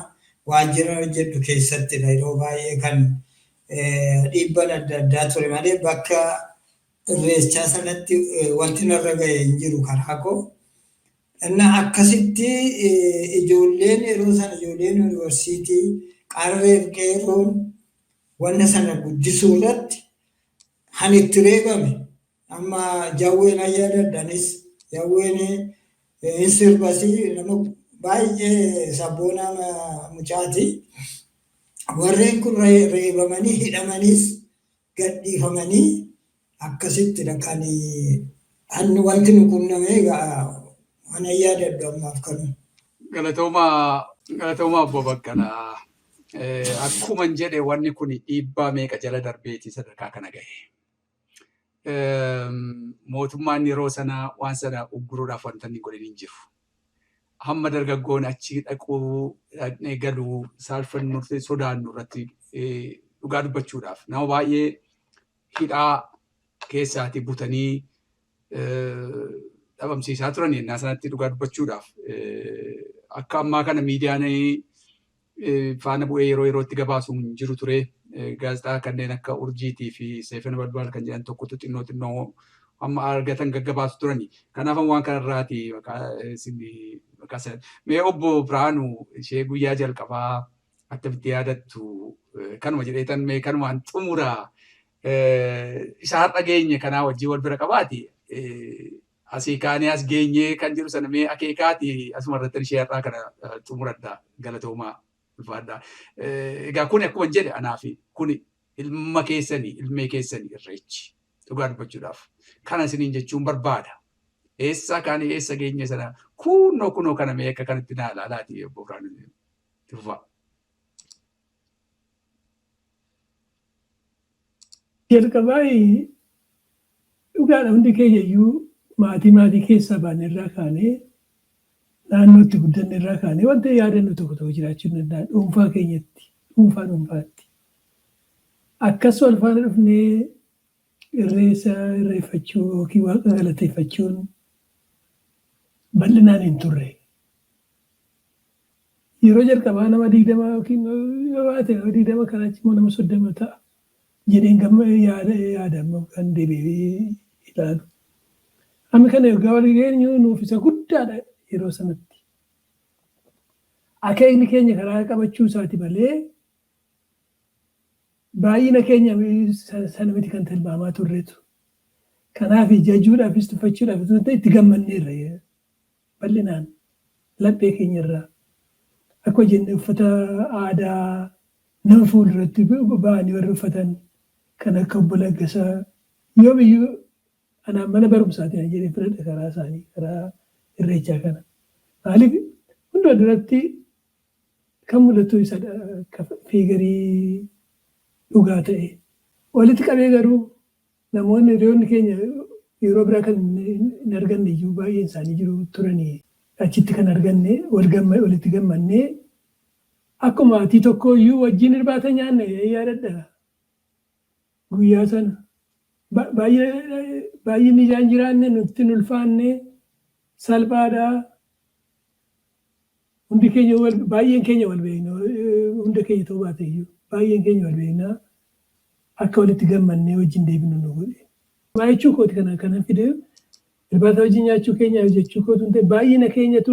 waajjira hojjedhu keessattidha yeroo baay'ee kan dhiibban adda addaa ture malee bakka irreechaa sanatti wanti narra ga'e hin jiru karaa koo. Inna akkasitti ijoolleen yeroo sana, ijoolleen yuunivarsiitii, qarreef qeerroon wanna sana guddisuu irratti han itti reebame. Amma jawween ayyaadadhanis, jawween hin sirbasii, nama baay'ee sabboonaa mucaati. Warreen kun reebamanii hidhamaniis gadhiifamanii akkasittidha kan wanti nu qunname egaa ana yaadadhu ammaaf kanuma. Galatoomaa, galatoomaa obbo Baqqalaa. Akkuma jedhe, wanni kun dhiibbaa meeqa jala darbeeti sadarkaa kana gahe. Mootummaan yeroo sana waan sana ugguruudhaaf wanta inni godhin hin jiru. Hamma dargaggoon achi dhaquu, dhaqnee galuu saalfannu, sodaannu irratti, dhugaa dubbachuudhaaf nama baay'ee hidhaa keessaati butanii dhabamsiisaa turan yennaa sanatti. Dhugaa dubbachuudhaaf akka ammaa kana miidiyaan faana bu'ee yeroo yerootti gabaasu hin jiru ture. Gaazexaa kanneen akka Urjiitii fi Seefana Balbal kan jedhan tokkotu xinnoo xinnoo amma argatan gaggabaasu turani. Kanaaf waan kanarraati maqaa. Mee obbo Biraanuu, ishee guyyaa jalqabaa akkamitti yaadattu? Kanuma jedheetan mee kanumaan xumuraa, isa har'a geenye kanaa wajjin wal bira qabaati. Asii kaanee as geenyee kan jiru sana mee akeekaati asuma irratti ishee har'aa kana xumuradha. Galatoomaa, ulfaadha. Egaa kun akkuma jedhe anaaf kun ilma keessanii, ilmee keessanii irreechi, dhugaa dubbachuudhaaf. Kana isiniin jechuun barbaada. Eessa kaanii eessa geenye sana kunoo kunoo kana mee akka kanatti naa ilaalaati obbo Biraanuu. Tufaa. Jalqabaa dhugaadha, hundi keenya iyyuu maatii maatii keessaa baane irraa kaanee, naannootti guddanne irraa kaanee, wanta yaadannu tokko tokko jiraachuu danda'a dhuunfaa keenyatti, dhuunfaa dhuunfaatti. Akkas wal faana dhufnee irreessa irreeffachuu yookiin waaqa galateeffachuun bal'inaan hin turre. Yeroo jalqabaa nama 20 yookiin yoo baate nama 20, kanaachi immoo nama 30 ta'a jedheen gamma yaada yaada kan deebi'ee ilaalu. Amma kana ergaa wal geenyu nuuf isa guddaadha yeroo sanatti. Akeekni keenya karaa qabachuu isaati malee baay'ina keenya sana miti kan tilmaamaa turreetu. Kanaaf jajuudhaafis tuffachuudhaafis itti gammanneerra bal'inaan laphee keenyarraa. Akkuma jenne, uffata aadaa nama fuulduratti ba'anii warri uffatan kan akka obbo Laggasaa yoomiyyuu anaan mana barumsaatiin jedhee fudhadha karaa isaanii, karaa irreechaa kana. Maaliif, hunda duratti kan mul'atu isadha akka figure dhugaa ta'e. Walitti qabee garuu namoonni hiriyoonni keenya yeroo biraa kan hin arganne iyyuu baay'een isaanii jiru turanii, achitti kan arganne walitti gammannee akkuma maatii tokko iyyuu wajjin irbaata nyaanne yaadadha. Guyyaa sana baay'inni ijaan jiraanne nutti hin ulfaanne, salphaadha. Hundi keenya, baay'een keenya wal beekna, hunda keenya ta'uu baate iyyuu baay'een keenya wal beekna, akka walitti gammannee wajjin deebinu nu godhe. Maa jechuu kooti, kana kanan fide irbaata wajjin nyaachuu keenya jechuu kootu hin ta'e, baay'ina keenyatu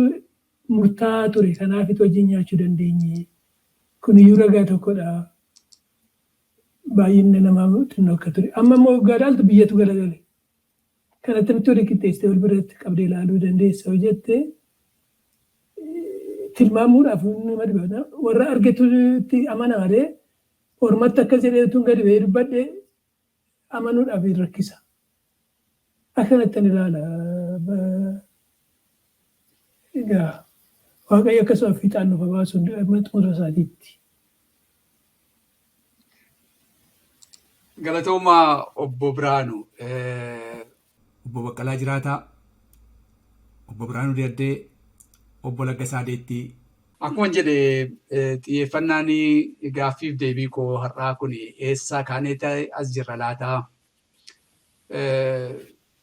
murtaa'aa ture, kanaafitu wajjin nyaachuu dandeenye. Kun iyyuu ragaa tokkodha. Baay'inni namaa xinnoo akka ture. Amma immoo waggaa ilaaltu biyyatu galagale. Kan attamitti walii qixxeessitee wal biratti qabdee ilaaluu dandeessa yoo jette, tilmaamuudhaaf nama dhiba. Warra argetutti amana malee ormatti akkas jedhee utuun gadi ba'ee dubbadhe amanuudhaaf hin rakkisa. Akkanattan ilaala. Egaa Waaqayyo akkasuma fiixaan nuuf haa baasu xumura isaatiitti. Galatooma, obbo Biraanuu. Obbo Baqqalaa Jiraataa, Obbo Biraanuu Diyaddee, Obbo Laggasaa Deettii. Akkuma jedhe, xiyyeeffannaan gaaffiif deebii koo har'aa kun eessaa kaanee as jirra laataa?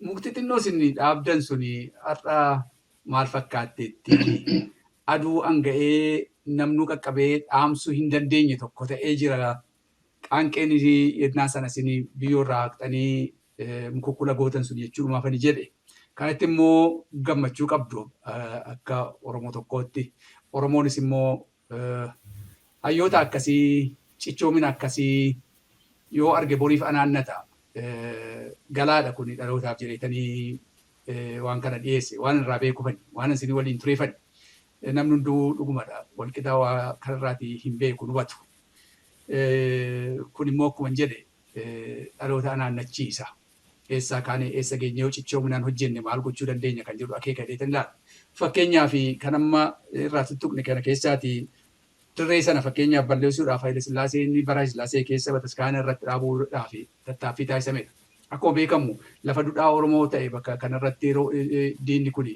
Mukti xinnoo isin dhaabdan sun har'a maal fakkaatteetti? Aduu hanga'ee namnuu qaqqabee dhaamsuu hin dandeenye tokko ta'ee jira. Qaanqeen yennaa sana isin biyyoo irraa haqxanii mukukkula gootan sun jechuudhumaaf ani jedhe. Kanatti immoo gammachuu qabdu akka Oromoo tokkootti. Oromoonis immoo hayyoota akkasii, cichoomina akkasii yoo arge boriif anaannata. Galaadha kun dhalootaaf jedheetanii waan kana dhiyeesse. Waan irraa beekufani, waan isin waliin tureefani. Namni hunduu dhugumadha. Walqixa waa kanarraatii hin beeku, hubatu. Kun immoo akkuma jedhe dhaloota anaannachiisa. Eessaa kaanee eessa geenye, yoo cichoominaan hojjenne maal gochuu dandeenya kan jedhu akeeka jedheetan ilaala. Fakkeenyaaf kan amma irraa tuttuqne kana keessaati, dirree sana fakkeenyaaf balleessuudhaaf Haayile Sillaaseen bara Haayile keessa bataskaana irratti dhaabuudhaaf tattaaffii taasisamedha. Akkuma beekamu lafa duudhaa Oromoo ta'e bakka kanarratti yeroo diinni kun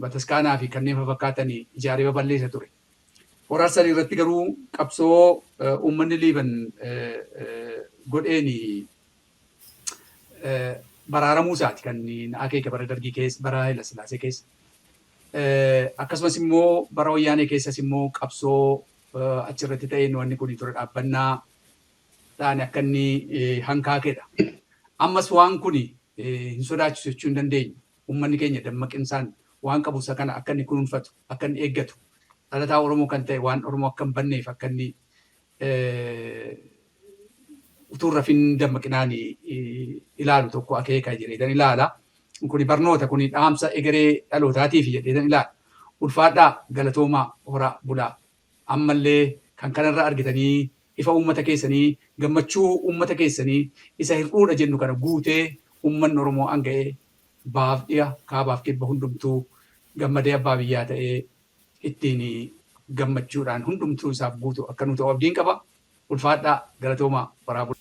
bataskaanaa fi kanneen fakkaatan ijaaree babal'eessa ture. Horaarsan irratti garuu qabsoo uummanni Liiban godheen baraaramuu isaati kan akeeka bara Dargii keessa, bara Haayile Sillaasee keessa. Akkasumas immoo bara Wayyaanee keessas immoo qabsoo achirratti ta'een wanni kun ture dhaabbannaa dhaan akka inni hankaakedha. Ammas waan kun hin sodaachisu jechuu hin dandeenyu. Uummanni keenya dammaqinsaan waan qabu isa kana akka inni kunuunfatu, akka inni eeggatu, dhalataa Oromoo kan ta'e waan Oromoo akka hin banneef akka inni utuu rafin dammaqinaan ilaalu tokko akeeka jedheetan ilaala. Kuni barnoota, kuni dhaamsa egeree dhalootaatiif jedheetan ilaala. Ulfaadhaa, galatoomaa, horaa bulaa. Ammallee kan kanarra argitanii ifa uummata keessanii, gammachuu uummata keessanii isa hir'uudha jennu kana guutee, uummanni Oromoo hanga'ee bahaaf dhiya, kaabaaf kibba hundumtuu gammadee abbaa biyyaa ta'ee ittiin gammachuudhaan hundumtuu isaaf guutu akka nu ta'u abdiin qaba. Ulfaadhaa, galatoomaa, horaa bulaa.